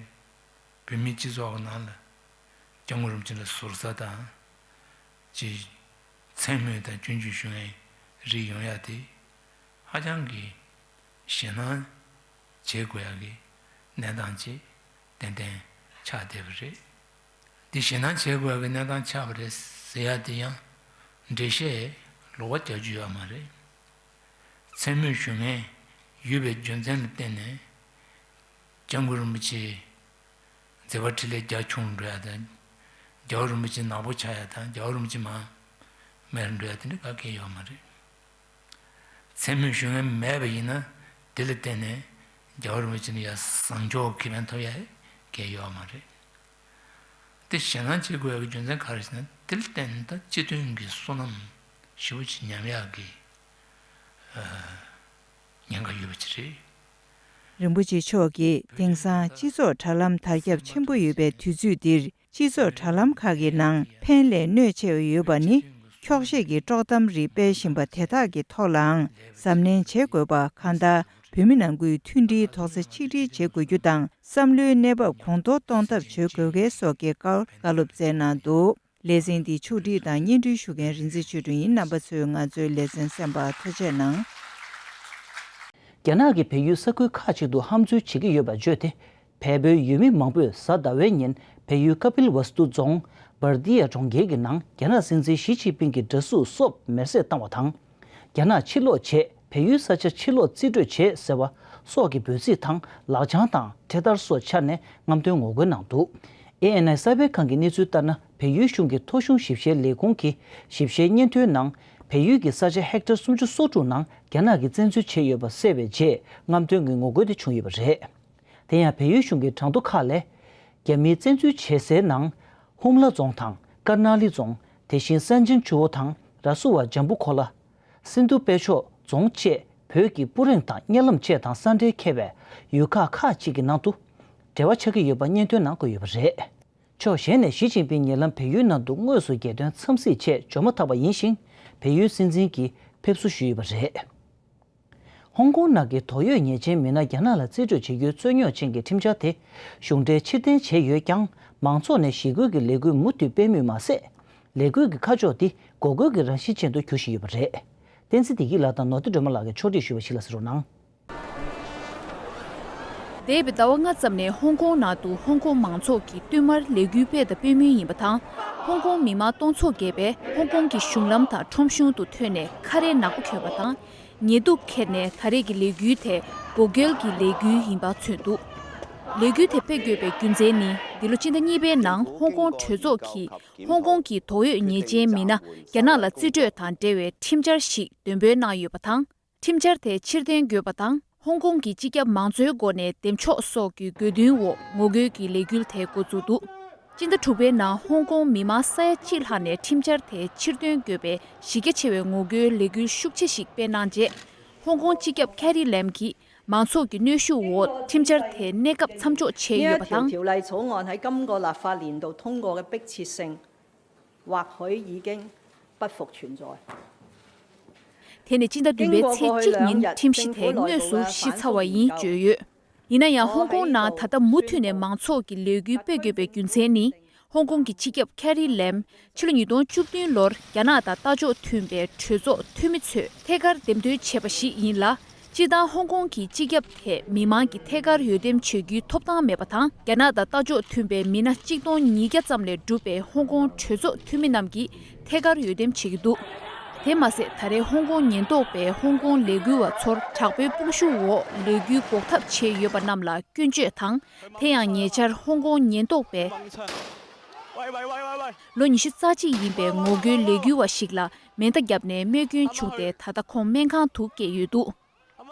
བོད་མིའི་སྤྱི་ཚོགས་ཀྱི་ནང་ལ་སྐྱབས་མགོན་རིན་པོ་ཆེ་ལ་ཟུར་ཟ་དང་། ཅིག་མཚན་སྨོད་དང་སྐྱོན་བརྗོད་ཞུ་མཁན་རིགས་ཡོང་ཡ་དེ་ཧ་ཅང་གི་ཞེད་སྣང་བྱེད་དགོས་ཡ་གི་གནས་སྟངས་ཅིག་ཏན་ཏན་ཆགས་བསྡད་པ་རེད། འདི་ཞེད་སྣང་བྱེད་དགོས་ཡ་གི་གནས་སྟངས་ཆགས་པ་རེད་ཟེར་ཡ་དེ་ཡང་འགྲེལ་བཤད་ལོགས་པ་རྒྱག་རྒྱུ་ཡོད་མ་རེད། མཚན་སྨོད་ཞུ་མཁན་ཡོད་པའི་རྒྱུ་མཚན་ལ་བརྟེན་ནས་སྐྱབས་མགོན་རིན་པོ་ཆེ་མཛད་པ་འཕྲིན་ལས་རྒྱ་ཆུང་འགྲོ་ཡ་དང་། རྒྱལ་བ་རིན་པོ་ཆེ་ནག་པོ་ཆགས་ཡ་དང་རྒྱལ་བ་རིན་པོ་ཆེ་མར་མེད་པར་འགྲོ་ཡ་དེ་འདྲ་ག་གེ་ཡོད་མ་རེད། མཚན་སྨོད་ཞུ་མཁན་མེད་པ་ཡིན་ན་དེ་ལ་བརྟེན་ནས་རྒྱལ་བ་རིན་པོ་ཆེ་ནས་ཡ་བཟང་ཕྱོགས་ཁེ་ཕན་ཐོབ་ཡ་གང་ཡང་ཡོད་མ་རེད། དེ་ཞེད་སྣང་བྱེད་དགོས་ཡག་གི་རྒྱུ་མཚན་ག་རེ་ཟེར་ན། དེ་ལ་བརྟེན་ནས་ད་སྤྱི་མཐུན་གྱི་བསོད་ནམས་ཞེ་པོ་ཅིག་ཉམས་ཡག་གི་ཨ་ཉེན་ཁ་ཡོད་པ་ཅིག་རེད། རིན་པོ་ཆེ་མཆོག་གིས་དེང་སང་སྤྱི་ཚོགས་དྲ་ལམ་དར་ཁྱབ་ཆེན་པོ་ཡོད་པའི་དུས་ཚོད་འདིར། སྤྱི་ཚོགས་དྲ་ལམ་ཁག་གི་ནང་ཕན་ལས་གནོད་ཆེ་བ་ཡོད་པ་ནི། འཁྱོག་བཤད་ཀྱི་དཀྲོག་གཏམ་རིགས་སྤེལ་བཞིན་པ་དེ་དག་གི་ཐོག་ལའང་གཟབ་ནན་བྱེད་དགོས་པ། གང་ལྟར་བོད་མི་ནང་ཁུལ་མཐུན་སྒྲིལ་རྡོག་རྩ་ཆིག་སྒྲིལ་བྱེད་དགོས་རྒྱུ་དང་། བསམ་བློའི་གནས་བབ་གོང་མཐོར་གཏོང་ཐབས་བྱེད་དགོས་གལ་སོགས་ཀྱི་སྐོར་བཀའ་སློབ་སྩལ་གནང་འདུག། ལེ་ཚན་འདི་ཕྱོགས་སྒྲིག་དང་སྙན་སྒྲོན་ཞུ་མཁན་རིག་འཛིན་ཆོས་སྒྲོན་ཡིན། རྣམ་པ་ཚོས་ང་ཚོའི་ལེ་ཚན་གསན་པར་ཐུགས་རྗེ་གནང་། རྒྱ་ནག་གིས་བལ་ཡུལ་ས་ཁུལ་ཁག་ཅིག་ཏུ་ཧམ་འཛུལ་བྱེད་ཀྱི་ཡོད་པ་བརྗོད་དེ། བལ་པོའི་ཡུལ་མི་མང་པོས་གཟའ་ཟླ་བའི་ཉིན་བལ་ཡུལ་ཀ་པིལ་ཝ་སྟུ་རྫོང་བར་ཏི་ཡ་གྲོང་ཁྱེར་གྱི་ནང་རྒྱ་ནག་སྲིད་འཛིན་ཞི་ཅིན་ཕིང་གི་འདྲ་གཟུགས་སོབ་མེར་སྲེག་བཏང་བ་དང་། རྒྱ་ནག་ཕྱིར་ལོག་བྱེད། བལ་ཡུལ་ས་ཆ་ཕྱིར་ལོག་རྩིས་སྤྲོད་བྱེད་ཟེར་བ་སོགས་ཀྱི་འབོད་ཚིག་དང་ལག་བྱང་དང་འཕྲེད་དར་སོགས་འཕྱར་ནས་རྔམ་སྟོན་ངོ་རྒོལ་གནང་འདུག། ཨེ་ཨེན་ཨའི་གསར་སྤེལ་ཁང་གི་གནས་ཚུལ་ལྟར་ན། བལ་ཡུལ་གཞུང་གི་ཐོ་གཞུང་ཞིབ་བཤེར་ལས་ཁུངས་ཀྱི་ཞིབ་བཤེར་སྙན་ཐོའི་ནང་། བལ་ཡུལ་གྱི་ས་ཆ་ཧེག་ཊར་སུམ་ཅུ་སོ་དྲུག་ནང་རྒྱ་ནག་གིས་བཙན་འཛུལ་བྱས་ཡོད་པ་གསལ་བའི་རྗེས་རྔམ་སྟོན་གྱི་ངོ་རྒོལ་དེ་བྱུང་ཡོད་པ་རེད། དེ་ཡང་བལ་ཡུལ་གཞུང་གི་གྲངས་ཐོ་ཁག་ལས། རྒྱ་མིས་བཙན་འཛུལ་བྱས་སའི་ནང་། ཧུམ་ལ་རྫོང་དང་ཀར་ནཱ་ལི་རྫོང་། དེ་བཞིན་སན་ཅིན་ཆུ་བོ་དང་ར་སུ་བ་ཇམ་བུ་ཁོ་ལ། སིན་དྷུ་དཔལ་འབྱོར་རྫོང་བཅས་བོད་ཀྱི་སྤུ་རིང་དང་གཉའ་ལམ་བཅས་དང་ས་འབྲེལ་འཁེལ་བའི་ཡུལ་ཁག་ཁག་ཅིག་གི་ནང་དུ་འབྲེལ་བ་ཆགས་ཀྱི་ཡོད་པ་སྙན་ཐོའི་ནང་བཀོད་ཡོད་པ་རེད། ཕྱོགས་གཞན་ནས་ཞི་ཅིན་ཕིང་ཉེ་ལམ་བལ་ཡུལ་ནང་དུ་དངོས་སུ་རྒྱལ་དོན་འཚམས་གཟིགས་ཆེད་འབྱོར་མ་ཐག་པ་ཡིན་ཞིང་། བལ་ཡུལ་སྲིད་འཛིན་གྱིས་ཕེབས་བསུ་ཞུས་ཡོད་པ་རེད། ཧོང་ཀོང་ནང་གི་དོགས་ཡོད་ཉེས་ཅན་མི་སྣ་རྒྱ་ནག་ལ་རྩིས་སྤྲོད་བྱེད་རྒྱུའི་རྩོད་རྙོག་ཅན་གྱི་ཁྲིམས་འཆར་དེ་གཞུང་འབྲེལ་ཕྱིར་འཐེན་བྱས་ཡོད་ཀྱང་། མང་ཚོགས་ནས་ཞི་རྒོལ་གྱི་ལས་འགུལ་མུ་མཐུད་སྤེལ་མུས་མ་ཟད། ལས་འགུལ་གྱི་ཁ་ཕྱོགས་འདི་འགོག་རྒོལ་གྱི་རང་བཞིན་ཅན་དུ་འགྱུར་བཞིན་ཡོད་པ་རེད། བསྟན་འཛིན་བདེ་སྐྱིད་ལགས་དང་ནོར་བུ་སྒྲོལ་མ་ལགས་ཀྱིས་ཕྱོགས་སྒྲིག་ཞུས་པ་ཞིག་ལ་གསན་རོགས་གནང་། འདས་པའི་ཟླ་བ་ལྔ་ཙམ་ནས་ཧོང་ཀོང་ནང་དུ་ཧོང་ཀོང་མང་ཚོགས་ཀྱིས་བསྟུད་མར་ལས་འགུལ་སྤེལ་དང་སྤེལ་མུས་ཡིན་པ་དང་། ཧོང་ཀོང་མི་མང་སྟོང་ཚོ་བརྒལ་བས་ཧོང་ཀོང་གི་གཞུང་ལམ་དང་ཁྲོམ་གཞུང་དུ་ཐོན་ནས་ཁ་རས་ནག་པོ་གྱོན་པ་དང་། ཉེས་འདུག་ཁྱེར་ནས་ད་རེས་ཀྱི་ལས་འགུལ་དེ་འགོག་རྒོལ་གྱི་ལས་འགུལ་ཡིན་པ་མཚོན་འདུག། ལས་འགུལ་དེ་སྤེལ་དགོས་པའི་རྒྱུ་མཚན་ནི། འདི་ལོ་སྤྱི་ཟླ་གཉིས་པའི་ནང་ཧོང་ཀོང་གྲོས་ཚོགས་ཀྱིས་ཧོང་ཀོང་གི་དོགས་ཡོད་ཉེས་ཅན་མི་སྣ་རྒྱ་ནག་ལ་རྩིས་སྤྲོད་དང་འབྲེལ་བའི་ཁྲིམས་འཆར་ཞིག་འདོན་སྤེལ་གནང་ཡོད་པ་དང་། ཁྲིམས་འཆར་དེ་ཕྱིར་འཐེན་དགོས་པ་དང་། ཧོང་ཀོང་གི་སྤྱི་ཁྱབ་མང་གཙོའི་སྒོ་ནས་འདེམས་ཕྱོགས་སོགས་ཀྱི་དགོས་འདུན་འོག་ངོ་རྒོལ་གྱི་ལས་འགུལ་དེ་འགོ་བཙུགས་འདུག། སྤྱི་ཟླ་དྲུག་པའི་ནང་ཧོང་ཀོང་མི་མང་ས་ཡ་གཅིག་ལྷག་ནས་ཁྲིམས་འཆར་དེ་ཕྱིར་འདོན་དགོས་པའི་གཞི་རྒྱ་ཆེ་བའི་ངོ་རྒོལ་ལས་འགུལ་ཤུགས་ཆེ་ཞིག་སྤེལ་གནང་རྗེས། ཧོང་ཀོང་སྤྱི་ཁྱབ་ཁེ་རི་ལེམ་གྱིས་མང་ཚོགས་ཀྱི་གནོན་ཤུགས་འོག་ཁྲིམས་འཆར་དེ་གནས་སྐབས་མཚམས་འཇོག་བྱས་ཡོད་པ་དང་། 條例草案喺今個立法年度通過嘅迫切性或許已經不復存在。 དེ་ནི་སྤྱི་ཟླ་བདུན་པའི་ཚེས་གཅིག་ཉིན་ཁྲིམས་གཞི་དེ་དངོས་སུ་ཞི་ཚར་བ་ཡིན་བརྗོད་ཡོད། ཡིན་ན་ཡང་། ཧོང་ཀོང་ནང་ད་ལྟ་མུ་མཐུད་ནས་མང་ཚོགས་ཀྱི་ལས་འགུལ་སྤེལ་དགོས་པའི་རྒྱུ་མཚན་ནི། ཧོང་ཀོང་གི་སྤྱི་ཁྱབ་ཁེ་རི་ལེམ། ཕྱི་ལོ་ཉིས་སྟོང་བཅུ་བདུན་ལོར་རྒྱ་ནག་དང་ལྟ་ཕྱོགས་མཐུན་པའི་གྲོས་ཚོགས་འཐུས་མི་ཚོས་ཐད་ཀར་འདེམས་ཐོན་བྱས་པ་ཞིག་ཡིན་ལ། སྤྱིར་བཏང་ཧོང་ཀོང་གི་སྤྱི་ཁྱབ་དེ་མི་མང་གིས་ཐད་ཀར་འོས་འདེམས་བྱེད་རྒྱུའི་ཐོབ་ཐང་མེད་པ་དང་། རྒྱ་ནག་དང་ལྟ་ཕྱོགས་མཐུན་པའི་མི་སྣ་གཅིག་སྟོང་ཉིས་བརྒྱ་ཙམ་ལས་གྲུབ་པའི་ཧོང་ཀོང་གྲོས་ཚོགས་འཐུས་མི་རྣམས་ཀྱིས་ཐད་ཀར་འོས་འདེམས་བྱེད་ཀྱི་འདུག། དེ་མ་ཟད། ད་རེས་ཧོང་ཀོང་ཉེན་རྟོག་པས་ཧོང་ཀོང་ལས་འགུལ་བ་ཚོར་དྲག་པོའི་དཔུང་ཤུགས་འོག་ལས་འགུལ་འགོག་ཐབས་བྱས་ཡོད་པ་རྣམས་ལ་སྐྱོན་བརྗོད་དང་། དེ་ཡང་ཉེ་ཆར་ཧོང་ཀོང་ཉེན་རྟོག་པས། ལོ་ཉི་ཤུ་རྩ་གཅིག་ཡིན་པའི་ངོ་རྒོལ་ལས་འགུལ་བ་ཞིག་ལ་མེ་མདའ་བརྒྱབ་ནས་རྨས་སྐྱོན་བྱུང་སྟེ། ད་ལྟ་ཁོང་སྨན་ཁང་དུ་བསྐྱལ་ཡོད་འདུག་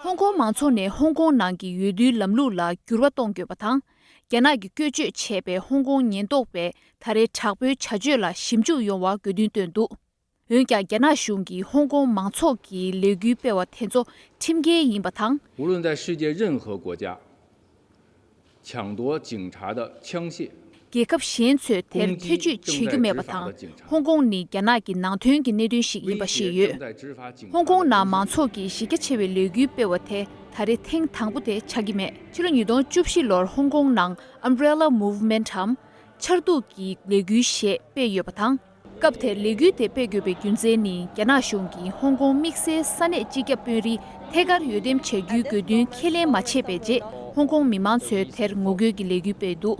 ཧོང་ཀོང་མང་ཚོགས་ནས་ཧོང་ཀོང་ནང་གི་འོས་བསྡུའི་ལམ་ལུགས་ལ་འགྱུར་བ་གཏོང་དགོས་པ་དང་། རྒྱ་ནག་གིས་བཀོལ་སྤྱོད་བྱས་པའི་ཧོང་ཀོང་ཉེན་རྟོག་པས་ད་རེས་དྲག་པོའི་བྱ་སྤྱོད་ལ་ཞིབ་འཇུག་ཡོང་བར་དགོས་འདུན་བཏོན་འདུག་འོན་ཀྱང་། རྒྱ་ནག་གཞུང་གིས་ཧོང་ཀོང་མང་ཚོགས་ཀྱི་ལས་འགུལ་སྤེལ་བ་དེ་ཚོ་ཁྲིམས་འགལ་ཡིན་པ་དང་། 无论在世界任何国家，抢夺警察的枪械、རྒྱལ་ཁབ་གཞན་ཚོས་དེར་ཐེ་བྱུས་བྱེད་རྒྱུ་མེད་པ་དང་། ཧོང་ཀོང་ནི་རྒྱ་ནག་གི་ནང་དོན་གྱི་གནད་དོན་ཞིག་ཡིན་པ་ཤེས་ཡོད། ཧོང་ཀོང་ནང་མང་ཚོགས་ཀྱིས་གཞི་རྒྱ་ཆེ་བའི་ལས་འགུལ་སྤེལ་བ་དེ་ད་རེས་ཐེངས་དང་པོ་དེ་ཆགས་ཀྱི་མེད། ཕྱི་ལོ་ཉིས་སྟོང་བཅུ་བཞི་ལོར་ཧོང་ཀོང་ནང་Umbrella Movement འམ། ཆར་གདུགས་ཀྱི་ལས་འགུལ་ཞེས་སྤེལ་ཡོད་པ་དང་། སྐབས་དེར་ལས་འགུལ་དེ་སྤེལ་དགོས་པའི་རྒྱུ་མཚན་ནི། རྒྱ་ནག་གཞུང་གིས་ཧོང་ཀོང་དམིགས་བསལ་ས་གནས་སྤྱི་ཁྱབ་དཔོན་རིགས་ཐད་ཀར་འོས་འདེམས་བྱ་རྒྱུའི་དགོས་འདུན་ཁས་ལེན་མ་བྱས་པའི་རྗེས། ཧོང་ཀོང་མི་མང་ཚོས་དེར་ངོ་རྒོལ་གྱི་ལས་འགུལ་སྤེལ་འདུག་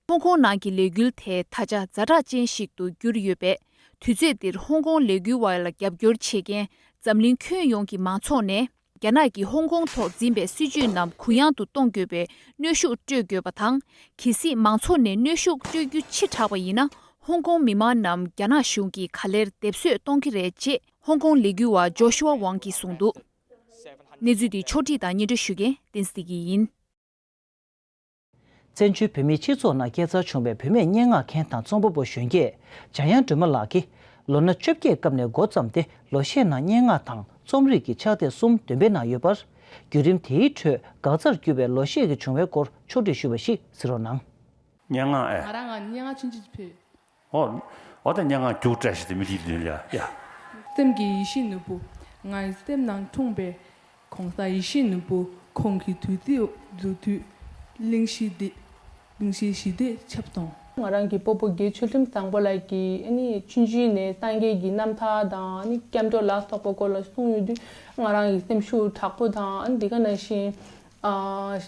ཧོང་ཀོང་ནང་གི་ལས་འགུལ་དེ་ད་ཆ་ཛ་དྲག་ཅན་ཞིག་ཏུ་གྱུར་ཡོད་པས། དུས་ཚོད་འདིར་ཧོང་ཀོང་ལས་འགུལ་བ་ལ་རྒྱབ་སྐྱོར་བྱེད་མཁན་འཛམ་གླིང་ཁྱོན་ཡོངས་ཀྱི་མང་ཚོགས་ནས། རྒྱ་ནག་གིས་ཧོང་ཀོང་ཐོག་འཛིན་པའི་སྲིད་བྱུས་རྣམས་གུ་ཡངས་དུ་གཏོང་དགོས་པའི་གནོན་ཤུགས་སྤྲོད་དགོས་པ་དང་། གལ་སྲིད་མང་ཚོགས་ནས་གནོན་ཤུགས་སྤྲོད་རྒྱུ་ཕྱི་དྲགས་པ་ཡིན་ན། ཧོང་ཀོང་མི་མང་རྣམས་རྒྱ་ནག་གཞུང་གིས་ག་ལེར་སྡེབ་གསོད་གཏོང་གི་རེད་ཅེས་ཧོང་ཀོང་ལས་འགུལ་བ་ཇོ་ཤུ་ཝ་ཝང་གིས་གསུངས་འདུག་གནས་ཚུལ་འདི་ཕྱོགས་བསྒྲིགས་དང་སྙན་སྒྲོན་ཞུ་མཁན་བསྟན་འཛིན་བདེ་སྐྱིད་ཡིན། བཙན་བྱོལ་བོད་མིའི་སྤྱི་ཚོགས་ནང་སྐྱེ་འཚར་བྱུང་བའི་བུད་མེད་སྙན་ངག་མཁན་དང་རྩོམ་པ་པོ་གཞོན་སྐྱེས་འཇམ་དབྱངས་སྒྲོལ་མ་ལགས་ཀྱིས། ལོ་ན་བཅོ་བརྒྱད་སྐབས་ནས་འགོ་བརྩམས་ཏེ། ལོ་ཤས་ནང་སྙན་ངག་དང་རྩོམ་རིག་གི་ཕྱག་དེབ་གསུམ་འདོན་སྤེལ་གནང་ཡོད་པར། བརྒྱུད་རིམ་དེའི་ཁྲོད་འགག་རྩར་གྱུར་པའི་ལོ་ཤས་ཀྱི་བྱུང་བའི་སྐོར་ཕྱོགས་བསྒྲིགས་ཞུས་པ་ཞིག་གཟིགས་རོགས་གནང་། སྙན་ངག་ཨེ། ང་རང་ང་སྙན་ངག་ཆུང་ཆུང་ཅིག་ཕུལ། ཨོ། ཨོ་ད་སྙན་ངག་རྒྱུགས་སྤྲད་ཞིག་དེ་མི་ལི་ལི་ལ་ཡ། སེམས་ཀྱི་ཡེ་ཤེས་ནོར་བུ། ང་ཡི་སེམས་ནང་འཁྲུངས་པའི། གོང་ས་ཡེ་ཤེས་ནོར་བུ་ཁོང་གི་དུས་ཚིགས་རྫོགས་དུས་གླིང་བཞི་འདི། གླིང་བཞི་ཞི་བདེ་ཆབ་སྟོང་། ང་རང་གི་སྤོ་བོ་དགེ་ཆོས་ཁྲིམས་བཟང་པོ་ལགས་ཀྱིས་ཨ་ནི་ཆུང་ཆུང་ནས་སངས་རྒྱས་ཀྱི་རྣམ་ཐར་དང་ཨ་ནི་སྐྱབས་འགྲོ་ལ་སོགས་པ་སྐོར་ལ་གསུངས་ཡོད་དུས། ང་རང་གི་སེམས་ཤུགས་དྲག་པོ་དང་ཨ་ནི་འདི་ག་ནང་བཞིན་ཨ་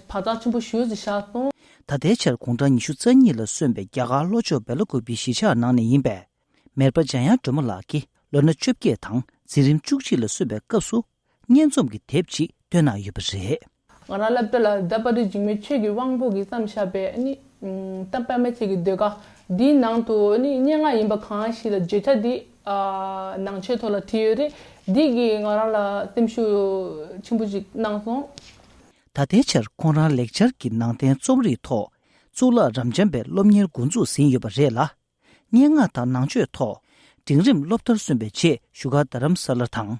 བག་ཆགས་ཆེན་པོ་ཞེ་པོ་ཅིག་བཞག་སོང་། ད་ལྟའི་ཆར་དགུང་གྲངས་ཉི་ཤུ་རྩ་གཉིས་ལ་སོན་པའི་རྒྱ་གར་ལྷོ་ཕྱོགས་སྦེ་ལ་ཀུ་པིའི་གཞིས་ཆགས་ནང་ནས་ཡིན་པས། མེས་པ་འཇམ་དབྱངས་སྒྲོལ་མ་ལགས་ཀྱིས་ལོ་ན་བཅོ་བརྒྱད་དང་འཛིན་རིམ་བཅུ་གཅིག་ལ་སོན་པའི་སྐབས་སུ། སྙན་རྩོམ་གྱི་དེབ་ཅིག་བཏོན་གནང་ཡོད་པ་རེད། ང་རང་ལ་དཔེ་ལ་རྡ་པ་རི་འཇིགས་མེད་ཆོས་ཀྱི་དབང་པོ་གིས་བརྩམས་བཞག་པའི་ཨ་ནི་ཨམ་རྟ་པད་མ་ཚེ་གི་ཟློས་གར་འདིའི་ནང་དུ་ཨ་ནི་སྙན་ངག་ཡིན་པ་གང་ཞིག་ལ་བརྗོད་བྱ་འདི་ཨ་ནང་ཆོས་ཐོག་ལ་བྲིས་ཡོད་རེད། འདི་གིས་ང་རང་ལ་སེམས་ཤུགས་ཆེན་པོ་ཞིག་གནང་སོང་། ད་ལྟའི་ཆར་ཁོང་རང་ལེགས་སྦྱར་གྱི་ནང་བསྟན་རྩོམ་རིག་ཐོག་གཙུག་ལག་རབ་འབྱམས་པའི་སློབ་གཉེར་འགོ་འཛུགས་ཟིན་ཡོད་པ་རེད་ལ། སྙན་ངག་དང་ནང་ཆོས་ཐོག་འབྲིང་རིམ་སློབ་མཐར་སོན་པའི་རྗེས་བཞུགས་སྒར་རྡ་རམ་ས་ལ་དང་།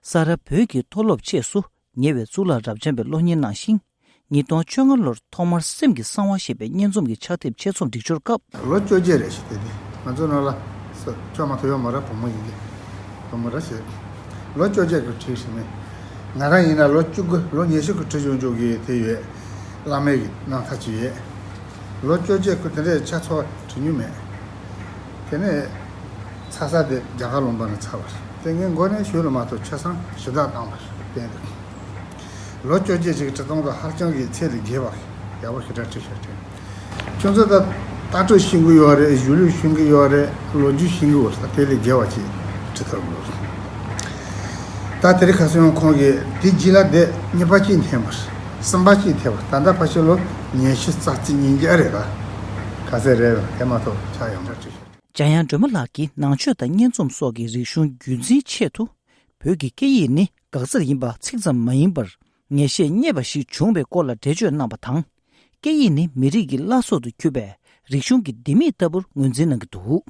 ས་རཱ་བོད་ཀྱི་མཐོ་སློབ་བཅས་སུ་ཉེ་བའི་གཙུག་ལག་རབ་འབྱམས་པའི་སློབ་གཉེར་གནང་ཞིང་། ཉིས་སྟོང་བཅོ་ལྔ་ལོར་ཐོག་མར་སེམས་ཀྱི་གསང་བ་ཞེས་པའི་སྙན་རྩོམ་གྱི་ཕྱག་དེབ་ཆེད་རྩོམ་སྒྲིག་སྦྱོར་སྐབས། ལོ་བཅོ་བརྒྱད་རེད་ཞེས་དེ་དེ་ང་ཚོ་ནང་ལ་ས་ཁྱོད་མ་གཏོགས་ཡོད་མ་རེད། བུ་མོ་ཡིན་གྱི་བུ་མོ་རེད་ཞེས། ལོ་བཅོ་བརྒྱད་ཀྱི་ཁྲིད་ཞིག་མེད། ང་རང་ཡིན་ན་ལོ་བཅུ་དགུ་ལོ་ཉི་ཤུ་གི་ཁྲིད་ཡོང་འཇུག་གི་དེ་ཡོད། བླ་མའི་གི་རྣམ་ཐར་ཅིག་ཡོད། ལོ་བཅོ་བརྒྱད་ཀྱི་དེ་འདྲའི་ཆ་ཚོ་ཁྲིད་མྱོང་མེད། དེ་ནས་ཚ་ས་དེ་རྒྱ་གར་ལུང་པ་ནས་ཚར་བ་རེད། དེ་ངའི་མགོ་ནས་གཞུག་ལ་མ་གཏོགས་ཆ་ཚང་ཞུ་དག་བཏང་བ་རེད། དེ་འདྲ། ལོ་བཅོ་བརྒྱད་ཅིག་གི་ཁྲིད་སྟངས་དང་ཧ་ཅང་གི་ཚད་ལས་བརྒལ་བ་ཡག་པོ་ཞེ་དྲག་ཁྲིད་ཤག་ཁྲིད། ཁྱོད་ཚོ་ད་ལྟ་གྲུབ་ཤེས་ཀྱི་ཡོད་རེད། གཞུང་ལུགས་ཤེས་ཀྱི་ཡོད་རེད། ལོ་རྒྱུས་ཤེས་ཀྱི་ཡོད་རེད། དེ་ལས་བརྒལ་བ་ཅིག་ཁྲིད་ཐུབ་ཀྱི་ཡོད་རེད། ད་དེ་རིང་ཁ་སང་ཁོང་གིས་དེ་རྗེས་ལ་དེ་གཉིས་པ་ཅིག་འཐེན་པ་རེད། གསུམ་པ་ཅིག་འཐེན་པ་ད་ལྟ་ཕལ་ཆེར་ལོ་ཉི་ཤུ་རྩ་གཅིག་ཉིས་བརྒྱ་རེད་ད། ག་ཚད་རེད་དེ་མ་གཏོགས་ཆགས་ཡོང་འདྲ་ཅིག་འཇམ་དབྱངས་སྒྲོལ་མ་ལགས་ཀྱིས་ནང་ཆོས་དང་སྙན་རྩོམ་སོགས་ཀྱི་རིག་གཞུང་རྒྱུན་འཛིན་ཆེད་དུ། བོད་ཀྱི་སྐད་ཡིག་ནི་འགག་རྩར་ཡིན་པ་ཚིག་ཙམ་མ་ཡིན་པར། ངེས་ཤེས་རྙེད་པ་ཞིག་བྱུང་བའི་སྐོར་ལ་འགྲེལ་བརྗོད་གནང་བ་དང་། སྐད་ཡིག་ནི་མི་རིགས་ཀྱི་བླ་སྲོག་ཏུ་གྱུར་པའི་རིག་གཞུང་གི་ལྡེ་མིག་ལྟ་བུར་ངོས་འཛིན་གནང་གི་འདུག་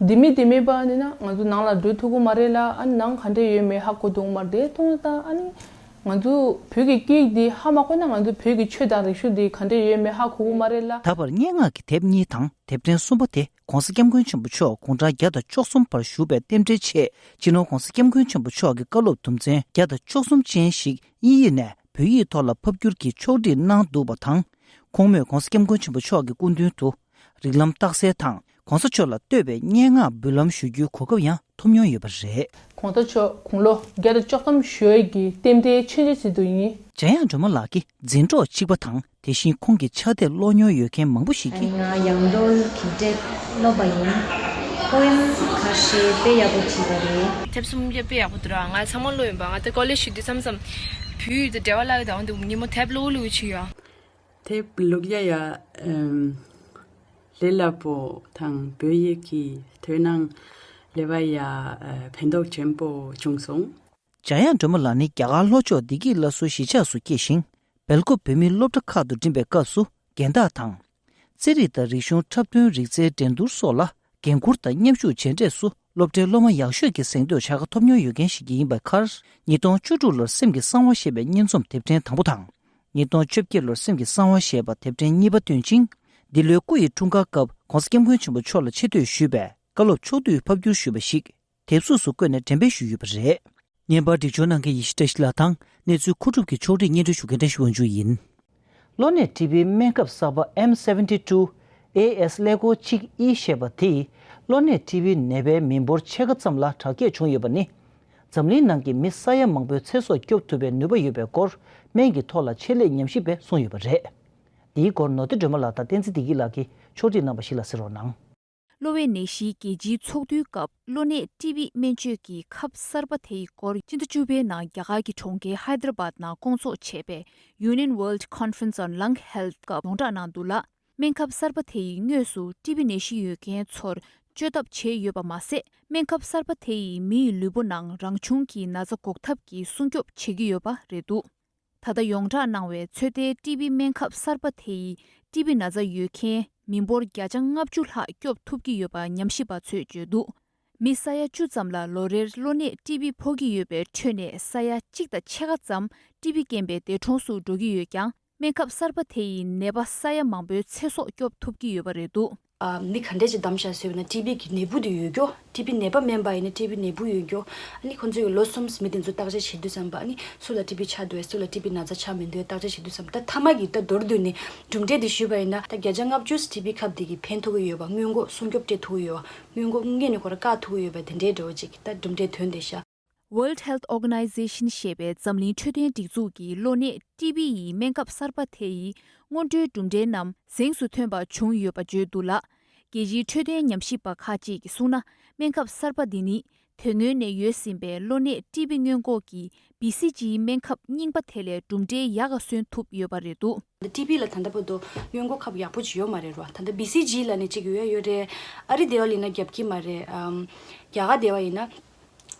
ལྡེ་མིག་ལྡེ་མིག་པ་ནི་ན་ང་ཚོ་ནང་ལ་འགྲོ་ཐུབ་ཀྱི་མ་རེད་ལ། ཨ་ནི་ནང་ག་འདྲས་ཡོད་མེད་ཧ་གོ་ཐུབ་ཀྱི་མ་རེད། དེ་མཐོང་ཙང་ཨ་ནི་ང་ཚོ་བོད་ཀྱི་སྐད་ཡིག་འདི་ཧ་མ་གོ་ན་ང་ཚོ་བོད་ཀྱི་ཆོས་དང་རིག་གཞུང་འདི་ག་འདྲས་ཡོད་མེད་ཧ་གོ་གི་མ་རེད་ལ། ད་བར་སྙན་ངག་གི་དེབ་གཉིས་དང་དེབ་ཕྲེང་གསུམ་པ་དེ་༧གོང་ས་༧སྐྱབས་མགོན་ཆེན་པོ་མཆོག་དགུང་གྲངས་བརྒྱ་དང་བཅུ་གསུམ་བར་བཞུགས་པའི་རྟེན་འབྲེལ་ཆེད་སྤྱི་ནོར་༧གོང་ས་༧སྐྱབས་མགོན་ཆེན་པོ་མཆོག་གི་བཀའ་སློབ་དུམ་ཚན་བརྒྱ་དང་བཅུ་གསུམ་ཅན་ཞིག་དབྱིན་ཡིག་ནས་བོད་ཡིག་ཐོག་ལ་ཕབ་བསྒྱུར་གྱིས་ཕྱོགས་སྒྲིག་གནང་འདུག་པ་དང་། ཁོང་མོས་༧གོང་ས་༧སྐྱབས་མགོན་ཆེན་པོ་མཆོག་གི་སྐུ་མདུན་དུ། རིགས་ལམ་རྟགས་གསལ་དང་༧གོང་ས་མཆོག་ལ་བསྟོད་པའི་སྙན་ངག་འབུལ་ལམ་ཞུ་རྒྱུའི་གོ་སྐབས་ཡང་ཐོབ་མྱོང་ཡོད་པ་རེད། ༧གོང་ས་མཆོག་དགུང་ལོ་བརྒྱ་དང་བཅུ་གསུམ་གཞེས་ཀྱི་རྟེན་འབྲེལ་ཆོས་འབྲེལ་ཟེར་དུ་ཡིན། འཇམ་དབྱངས་སྒྲོལ་མ་ལགས་ཀྱི་འཛིན་གྲོགས་གཅིག་པ་དང་། དེ་བཞིན་ཁོང་གི་ཕྱག་དེབ་ཀློག་མྱོང་ཡོད་མཁན་མང་པོ་ཞིག་གིས། ང་ཡང་སྒྲོལ་གྱི་དེབ་ཀློག་པ་ཡིན། པོ་ཨེམ་ཁ་ཤས་དཔེ་ཡག་པོ་བྲིས་པ་རེད། དེབ་གསུམ་བརྒྱ་དཔེ་ཡག་པོ་འདུག་ར། ང་ཚང་མ་ཀློག་ཡིན་པ། ང་ད་ཀོ་ལེ་ཇ་ཞིག་དུས་མཚམས་མཚམས་བོད་ཡིག་དང་འབྲེལ་བ་བརླག་ཡོད་དང་འདུག་ཉིན་མོ་དེབ་ཀློག་ཀློག་བྱེད་ཡོད། དེབ་ཀློག་ཡ་ཡ། ཨམ། ལས་སླ་པོ་དང་བོད་ཡིག་གི་དོན་སྣང་ལེ་བ་ཡ་ཕན་ཐོགས་ཆེན་པོ་བྱུང་སོང་། འཇམ་དབྱངས་སྒྲོལ་མ་ལགས་ནི་རྒྱ་གར་ལྷོ་ཕྱོགས་བདེ་སྐྱིད་སླར་གསོའི་གཞིས་ཆགས་སུ་སྐྱེས་ཤིང་། སྦེལ་ཀོབ་བོད་མིའི་སློབ་གྲྭ་ཁག་ཏུ་འགྲིམས་པའི་སྐབས་སུ་རྒན་བདག་དང་། རྩེད་རིགས་དང་རིག་གཞུང་འཁྲབ་སྟོན་རིག་རྩལ་འགྲན་བསྡུར་སོགས་ལ་འགན་འཁུར་དང་མཉམ་ཞུགས་བྱས་འབྲས་སུ་སློབ་གྲྭའི་སློབ་མ་ཡག་ཤོས་ཀྱི་གཟེངས་བསྟོད་བྱ་དགའ་ཐོབ་མྱོང་ཡོད་མཁན་ཞིག་ཡིན་པའི་ཁར། ཉིས་སྟོང་བཅུ་དྲུག་ལོར་སེམས་ཀྱི་གསང་བ་ཞེས་པའི་སྙན་རྩོམ་དེབ་ཕྲེང་དང་པོ་དང་། ཉིས་སྟོང་བཅོ་བརྒྱད་ལོར་སེམས་ཀྱི་གསང་བ་ཞེས་པ་དེབ་ཕྲེང་གཉིས་པ་བཏོན་ཅིང་། འདི་ལོའི་སྐུ་ཡི་འཁྲུངས་སྐར་སྐབས་༸གོང་ས་༸སྐྱབས་མགོན་ཆེན་པོ་མཆོག་ལ་ཆེ་བསྟོད་ཞུས་པའི་བཀའ་སློབ་ཕྱོགས་བསྡུས་ཕབ་བསྒྱུར་ཞུས་པ་ཞིག་དེབ་གཟུགས་སུ་བཀོད་ནས་འགྲེམས་སྤེལ་ཞུས་ཡོད་པ་རེད། བརྙན་པར་སྒྲིག་སྦྱོར་གནང་མཁན་ཡེ་ཤེས་བཀྲ་ཤིས་ལགས་དང་གནས་ཚུལ་མཁོ་སྒྲུབ་ཀྱི་ཕྱོགས་སྒྲིག་སྙན་སྒྲོན་ཞུ་མཁན་བཀྲ་ཤིས་དབང་ཕྱུག་ཡིན། གློ་ནད་ཊི་བི་སྨན་ཁབ་གསར་པ་M seventy two A S ཀླད་ཀོར་གཅིག་ཨི་ཞེས་པ་དེས་གློ་ནད་ཊི་བི་ནད་པའི་མི་འབོར་ཕྱེད་ཀ་ཙམ་ལ་དྲག་སྐྱེད་བྱུང་ཡོད་པ་ནི། འཛམ་གླིང་ནང་གི་མི་ས་ཡ་མང་པོའི་ཚེ་སྲོག་སྐྱོབ་ཐུབ་པའི་ནུས་པ་ཡོད་པའི་སྐོར་སྨན་གྱི་ཐོག་ལ་ཆེད་ལས་ཉམས་ཞིབ་པས་གསུངས་ཡོད་པ་རེད། འདིའི་སྐོར་ནོར་བུ་སྒྲོལ་མ་ལགས་དང་བསྟན་འཛིན་བདེ་སྐྱིད་ལགས་ཀྱིས་ཕྱོགས་སྒྲིག་གནང་བ་ཞིག་ལ་གཟིགས་རོགས་གནང་། གློ་བའི་ནད་གཞིའི་རྒྱལ་སྤྱིའི་ཚོགས་འདུའི་སྐབས་གློ་ནད་ཊི་བི་སྨན་བཅོས་ཀྱི་ཁབ་གསར་པ་དེའི་སྐོར་ཕྱི་ཟླ་བཅུ་པའི་ནང་རྒྱ་གར་གྱི་གྲོང་ཁྱེར་ཧའི་དར་བཱད་ནང་བསྐོང་ཚོགས་བྱས་པའི་Union World Conference on Lung Health སྐབས་ཡོངས་བསྒྲགས་གནང་འདུག་ལ། སྨན་ཁབ་གསར་པ་དེ་ཡིས་དངོས་སུ་ཊི་བི་ནད་གཞི་ཡོད་མཁན་ཚོར་བཅོས་ཐབས་བྱས་ཡོད་པ་མ་ཟད། སྨན་ཁབ་གསར་པ་དེ་ཡིས་མི་ཡི་ལུས་པོ་ནང་རང་བྱུང་གི་ན་ཚ་འགོག་ཐབས་ཀྱི་སྲུང་སྐྱོབ་བྱེད་ཀྱི་ཡོད་པ་རེད་འདུག་ད་ལྟ་ཡོངས་བསྒྲགས་གནང་བའི་ཚོད་ལྟའི་ཊི་བི་སྨན་ཁབ་གསར་པ་དེ་ཡིས་ཊི་བི་ན་ཚ་ཡོད་མཁན་མི་འབོར་བརྒྱ་ཆ་ལྔ་བཅུ་ལྷག་སྐྱོབ་ཐུབ་ཀྱི་ཡོད་པ་ཉམས་ཞིབ་པ་ཚོས་བརྗོད་འདུག་མི་ས་ཡ་བཅུ་ཙམ་ལ་ལོ་རེར་གློ་ནད་ཊི་བི་ཕོག་གི་ཡོད་པའི་ཁྲོད་ནས་ས་ཡ་གཅིག་དང་ཕྱེད་ཀ་ཙམ་ཊི་བི་རྐྱེན་པས་འདས་གྲོངས་སུ་འགྲོ་གི་ཡོད་ཀྱང་། སྨན་ཁབ་གསར་པ་དེ་ཡིས་ནད་པ་ས་ཡ་མང་པོའི་ཚེ་སྲོག་སྐྱོབ་ཐུབ་ཀྱི་ཡོད་པ་རེད་འདུག་ཨ། མི་ག་འདྲས་ཅིག་བདམས་བཞག་ཟེར་བ་ན་ཊི་བི་གི་ནད་འབུ་དེ་ཡོད་རྒྱུ། ཊི་བི་ནད་པ་མིན་པ་ཡིན་ན་ཊི་བི་ནད་འབུ་ཡོད་རྒྱུ། ཨ་ནི་ཁོང་ཚོས་ལོ་གསུམ་མི་དེ་ཚོ་བརྟག་དཔྱད་བྱེད་དུས་ཙམ་པ། ཨ་ནི་སུ་ལ་ཊི་བི་ཆགས་འདུག་སུ་ལ་ཊི་བི་ན་ཚ་ཆགས་མི་འདུག་བརྟག་དཔྱད་བྱེད་དུས་ཙམ་པ། ད་མཐའ་མ་གི་ད་མདོར་བསྡུས་ནས་གྲུབ་འབྲས་དེ་ཞུས་པ་ཡིན་ན། ད་བརྒྱ་ཆ་ལྔ་བཅུ་ཊི་བི་ཁབ་དེ་གིས་ཕན་ཐོགས་ཀྱི་ཡོད་པ། སྔོན་འགོག་སྲུང་སྐྱོབ་སྤྲད་ཐུབ་ཀྱི་ཡོད་པ། སྔོན་འགོག་སྔོན་ནས་ཁོ་རང་བཀག་ཐུབ་ཀྱི་ཡོད་པ་དེ་འདྲའི་འདྲ་བོ་ཅིག་ད་གྲུབ་འབྲས་ཐོན་བསྡད་ཤག World Health Organization ཞེས་པའི་འཛམ་གླིང་འཕྲོད་བསྟེན་སྒྲིག་འཛུགས་ཀྱིས་གློ་ནད་ཊི་བི་ཡི་སྨན་ཁབ་གསར་པ་དེ་ཡི་སྔོན་འགྲོའི་གྲུབ་འབྲས་རྣམས་གཟེངས་སུ་ཐོན་པ་བྱུང་ཡོད་པ་བརྗོད་འདུག་ལ། རྒྱལ་སྤྱིའི་འཕྲོད་བསྟེན་ཉམས་ཞིབ་པ་ཁག་ཅིག་གིས་གསུངས་ན། སྨན་ཁབ་གསར་པ་འདི་ནི་དོན་སྔོན་ནས་ཡོད་ཟིན་པའི་གློ་ནད་ཊི་བི་སྔོན་འགོག་གི་བི་སི་ཇིའི་སྨན་ཁབ་རྙིང་པ་དེ་ལས་གྲུབ་འབྲས་ཡག་ག་སོན་ཐུབ་ཡོད་པ་རེད་འདུག་ཊི་བི་ལ་ད་ལྟ་བར་དུ་སྔོན་འགོག་ཁབ་ཡག་པོ་ཅིག་ཡོད་མ་རེད་རོ། ད་ལྟ་བི་སི་ཇི་ལབ་ནས་ཅིག་ཡོད་ཡོད་རེད། ཨ་རི་སྡེ་བ་ཡིན་ན་རྒྱབ་ཀྱི་མ་རེད། ཨམ། རྒྱ་གར་སྡེ་བ་ཡིན་ན།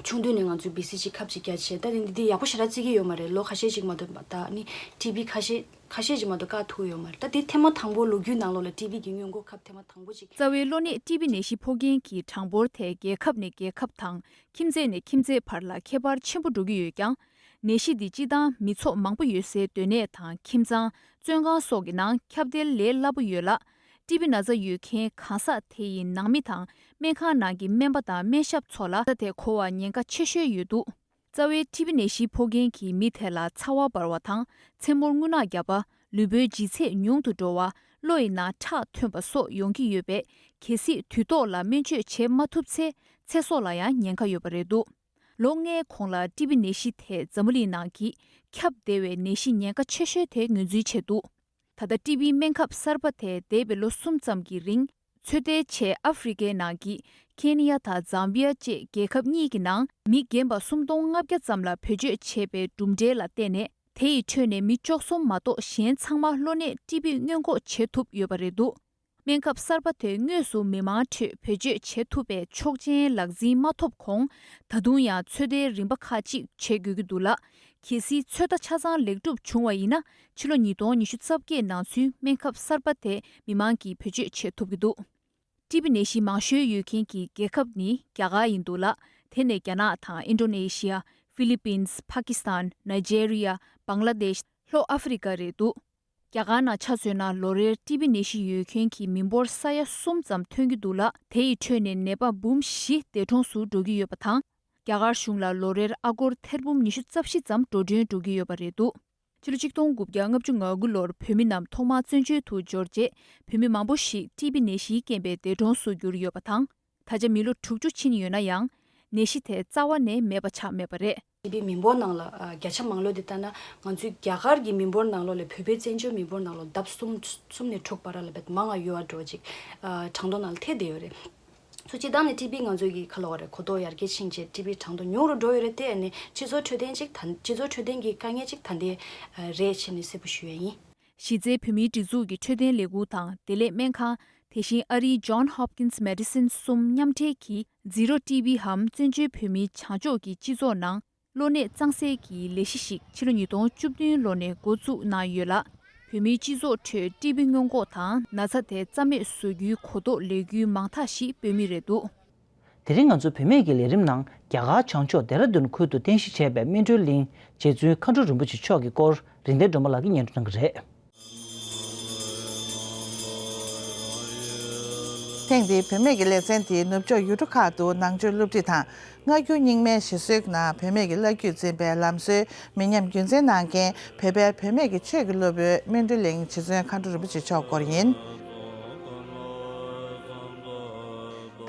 ཆུང་དུས་ནས་ང་ཚོས་བི་སི་ཇི་ཁབ་ཅིག་བརྒྱབ་བྱས། ད་ནི་འདི་ཡག་པོ་ཞེ་དྲག་བརྩི་གི་ཡོད་མ་རེད། ལོ་ཁ་ཤས་ཅིག་མ་གཏོགས་ད་ནི་ཊི་བི་ཁ་ཤས་ཁ་ཤས་ཅིག་མ་གཏོགས་བཀག་ཐུབ་ཡོད་མ་རེད། ད་འདི་ཐེངས་མ་དང་པོ་ལོ་རྒྱུས་ནང་ལོགས་ལ་ཊི་བི་གི་སྔོན་འགོག་ཁབ་ཐེངས་མ་དང་པོ་ཅིག་རྩ་བའི་གློ་ནད་ཊི་བི་ནད་གཞི་ཕོག་མཁན་གྱི་གྲངས་འབོར་དེ་རྒྱལ་ཁབ་ནས་རྒྱལ་ཁབ་དང་ཁྱིམ་མཚེས་ནས་ཁྱིམ་མཚེས་བར་ལ་ཁྱད་པར་ཆེན་པོ་འགྲོ་གི་ཡོད་ཀྱང་། ནད་གཞི་འདི་སྤྱི་བཏང་མི་ཚོགས་མང་པོ་ཡོད་སའི་སྡོད་གནས་དང་ཁྱིམ་ཚང་། བཙོན་ཁང་སོགས་ཀྱི་ནང་ཁྱབ་གདལ་ལས་སླ་པོ་ཡོད་ལ། ཊི་བི་ན་ཚ་ཡོད་མཁན་གང་ཟག་དེ་ཡི་ནང་མི་དང་སྨན་ཁང་ནང་གི་སྨན་པ་དང་སྨན་ཞབས་ཚོ་ལ་ན་ཚ་དེ་འགོ་བར་ཉེན་ཁ་ཆེ་ཤོས་ཡོད་འདུག་རྩ་བའི་ཊི་བི་ནད་གཞི་ཕོག་མཁན་གྱི་མི་དེ་ལ་ཚ་བ་འབར་བ་དང་། མཚན་མོར་རྔུལ་ནག་བརྒྱབ་པ། ལུས་པོའི་ལྗིད་ཚད་ཉུང་དུ་འགྲོ་བ། གློ་ཡི་ནང་ཁྲག་ཐོན་པ་སོགས་ཡོང་གི་ཡོད་པས། གལ་སྲིད་དུས་ཐོག་ལ་སྨན་བཅོས་བྱེད་མ་ཐུབ་ཚེ། ཚེ་སྲོག་ལ་ཡང་ཉེན་ཁ་ཡོད་པ་རེད་འདུག་ལོ་ལྔའི་གོང་ལ་ཊི་བི་ནད་གཞི་དེ་འཛམ་བུ་གླིང་ནང་གི་ཁྱབ་བདེ་བའི་ནད་གཞི་ཉེན་ཁ་ཆེ་ཤོས་དེ་ངོས་འཛིན་བྱས་འདུག་ད་ལྟ་ཊི་བི་སྨན་ཁབ་གསར་པ་དེ་འདས་པའི་ལོ་གསུམ་ཙམ་གྱི་རིང་། ཚོད་ལྟའི་ཆེད་ཨ་ཧྥེ་རི་ཁའི་ནང་གི་ཁེ་ནི་ཡ་དང་ཛམ་བི་ཡ་བཅས་རྒྱལ་ཁབ་གཉིས་ཀྱི་ནང་མི་རྒན་པ་སུམ་སྟོང་ལྔ་བརྒྱ་ཙམ་ལ་བེད་སྤྱོད་བྱས་པའི་གྲུབ་འབྲས་ལ་བརྟེན་ནས། དེ་ཡི་ཁྲོད་ནས་མི་བཅུ་གསུམ་མ་གཏོགས་གཞན་ཚང་མ་གློ་ནད་ཊི་བི་སྔོན་འགོག་བྱེད་ཐུབ་ཡོད་པ་རེད་འདུག་སྨན་ཁབ་གསར་པ་དེ་དངོས་སུ་མི་མང་ཁྲོད་བེད་སྤྱོད་བྱེད་ཐུབ་པའི་ཆོག་མཆན་ལག་འཛིན་མ་ཐོབ་གོང་། ད་དུང་ཡང་ཚོད་ལྟའི་རིམ་པ་ཁག་ཅིག་བྱེད་དགོས་ཀྱི་འདུག་ལ། གལ་སྲིད་ཚོད་ལྟ་ཆ་ཚང་ལེགས་གྲུབ་བྱུང་བ་ཡིན་ན། ཕྱི་ལོ་ཉིས་སྟོང་ཉི་ཤུ་རྩ་བརྒྱད་ནང་ཚུན་སྨན་ཁབ་གསར་པ་དེ་མི་མང་གིས་བེད་སྤྱོད་བྱེད་ཐུབ་ཀྱི་འདུག་ཊི་བི་ནད་གཞི་མང་ཤོས་ཡོད་མཁན་གྱི་རྒྱལ་ཁབ་ནི་རྒྱ་གར་ཡིན་འདུག་ལ། དེ་ནས་རྒྱ་ནག་དང་ཨིན་ཌོ་ནེ་ཤི་ཡ། ཧྥི་ལི་པིན། པ་ཀི་སི་ཐན། ནཱི་ཇེ་རི་ཡ། བང་ལ་དེཤ། ལྷོ་ཨ་ཧྥེ་རི་ཀ་རེད་འདུག་རྒྱ་གར་ནང་ཆ་མཚོན་ན་ལོ་རེར་ཊི་བི་ནད་གཞི་ཡོད་མཁན་གྱི་མི་འབོར་ས་ཡ་གསུམ་ཙམ་ཐོན་གྱི་འདུག་ལ། དེ་ཡི་ཁྲོད་ནས་ནད་པ་འབུམ་བཞི་འདས་གྲོངས་སུ་འགྲོ་གི་ཡོད་པ་དང་། རྒྱ་གར་གཞུང་ལ་ལོ་རེར་ཨ་སྒོར་ཐེར་འབུམ་ཉི་ཤུ་རྩ་བཞི་ཙམ་འགྲོ་གྲོན་འགྲོ་གི་ཡོད་པ་རེད་འདུག་ཕྱི་ལོ་ཆིག་སྟོང་དགུ་བརྒྱ་ལྔ་བཅུ་ང་དགུ་ལོར་བོད་མི་རྣམས་ཐོག་མར་བཙན་བྱོལ་དུ་འབྱོར་རྗེས། བོད་མི་མང་པོ་ཞིག་ཊི་བི་ནད་གཞིའི་རྐྱེན་པས་འདས་གྲོངས་སུ་གྱུར་ཡོད་པ་དང་། ད་ཆ་མི་ལོ་དྲུག་ཅུ་ཕྱིན་ཡོད་ན་ཡང་། ནད་གཞི་དེ་རྩ་བ་ནས་མེད་པ་ཆགས་མེད་པ་རེད། ཊི་བི་མི་འབོར་ནང་ལ་ཨ་བརྒྱ་ཆ་མང་ལོས་དེ་ལྟ་ན། ང་ཚོའི་རྒྱ་གར་གྱི་མི་འབོར་ནང་ལོགས་ལས་བོད་པའི་བཙན་བྱོལ་མི་འབོར་ནང་ལོགས་ལྡབ་གསུམ་གསུམ་ནས་དྲུག་བར་ལ་བེད་མང་བ་ཡོད་པ་འདྲ་བོ་ཅིག་ཨ་གྲངས་ཐོ་ནང་ལ་ཐེ་བསྡད་ཡོད་རེད། སོ་སྤྱིར་བཏང་ནས་ཊི་བི་ང་ཚོ་གི་ཁ་ལོ་བ་རེད། གོ་རྟོགས་ཡར་རྒྱས་ཕྱིན་རྗེས་ཊི་བི་གྲངས་ཐོ་ཉུང་རུ་འགྲོ་ཡོད་རེད་དེ། ཨ་ནི་སྤྱི་ཚོགས་འཕྲོད་བསྟེན་ཅིག་ད་སྤྱི་ཚོགས་འཕྲོད་བསྟེན་གྱི་དཀའ་ངལ་ཅིག་ད་ལྟའི་རེད་བྱས་ནས་གསལ་པོ་ཞུ་ཡ་ཡིན། གཞི་རྩའི་བོད་མིའི་སྒྲིག་འཛུགས་ཀྱི་འཕྲོད་བསྟེན་ལས་ཁུངས་དང་བདེ་ལེགས་སྨན་ཁང་། དེ་བཞིན་ཨ་རིའི་John Hopkins Medicine་གསུམ་མཉམ་འབྲེལ་གྱིས་Zero T B་འམ་བཙན་བྱོལ་བོད་མིའི་བྱང་ཕྱོགས་ཀྱི་སྤྱི་ཚོགས་ནང་གློ་ནད་གཙང་སེལ་གྱི་ལས་གཞི་ཞིག་ཕྱི་ལོ་ཉིས་སྟོང་བཅུ་བདུན་ལོ་ནས་འགོ་བཙུགས་གནང་ཡོད་ལ། བོད་མིའི་སྤྱི་ཚོགས་ཁྲོད་ཊི་བི་སྔོན་འགོག་དང་ན་ཚ་དེ་རྩ་མེད་བཟོ་རྒྱུའི་གོ་རྟོགས་ལས་འགུལ་མང་དག་ཞིག་སྤེལ་མུས་རེད་འདུག། དེ་རིང་ང་ཚོ་བུད་མེད་ཀྱི་ལས་རིམ་ནང་རྒྱ་གར་བྱང་ཕྱོགས་ལྡེ་ར་ལྡུན་ཁུལ་དུ་རྟེན་གཞི་བྱས་པའི་སྨིན་གྲོལ་གླིང་རྗེ་བཙུན་མཁའ་འགྲོ་རིན་པོ་ཆེ་མཆོག་གི་སྐོར་རིག་ལྡན་སྒྲོལ་མ་ལགས་ཀྱིས་སྙན་སྒྲོན་གནང་གི་རེད། ཐེངས་འདིའི་བུད་མེད་ཀྱི་ལེ་ཚན་དེ་ནུབ་ཕྱོགས་ཡུལ་གྲུ་ཁག་ཏུ་ནང་ཆོས་སློབ་ཁྲིད་དང་སྔ་འགྱུར་རྙིང་མའི་ཞིག་གསོའི་ནང་བུད་མེད་ཀྱི་བླ་བརྒྱུད་འཛིན་པའི་ལམ་སྲོལ་མི་ཉམས་རྒྱུན་འཛིན་གནང་མཁན་བོད་པའི་བུད་མེད་ཀྱི་ཆོས་ཀྱི་སློབ་དཔོན་སྨིན་གྲོལ་གླིང་རྗེ་བཙུན་མཁའ་འགྲོ་རིན་པོ་ཆེ་མཆོག་སྐོར་ཡིན།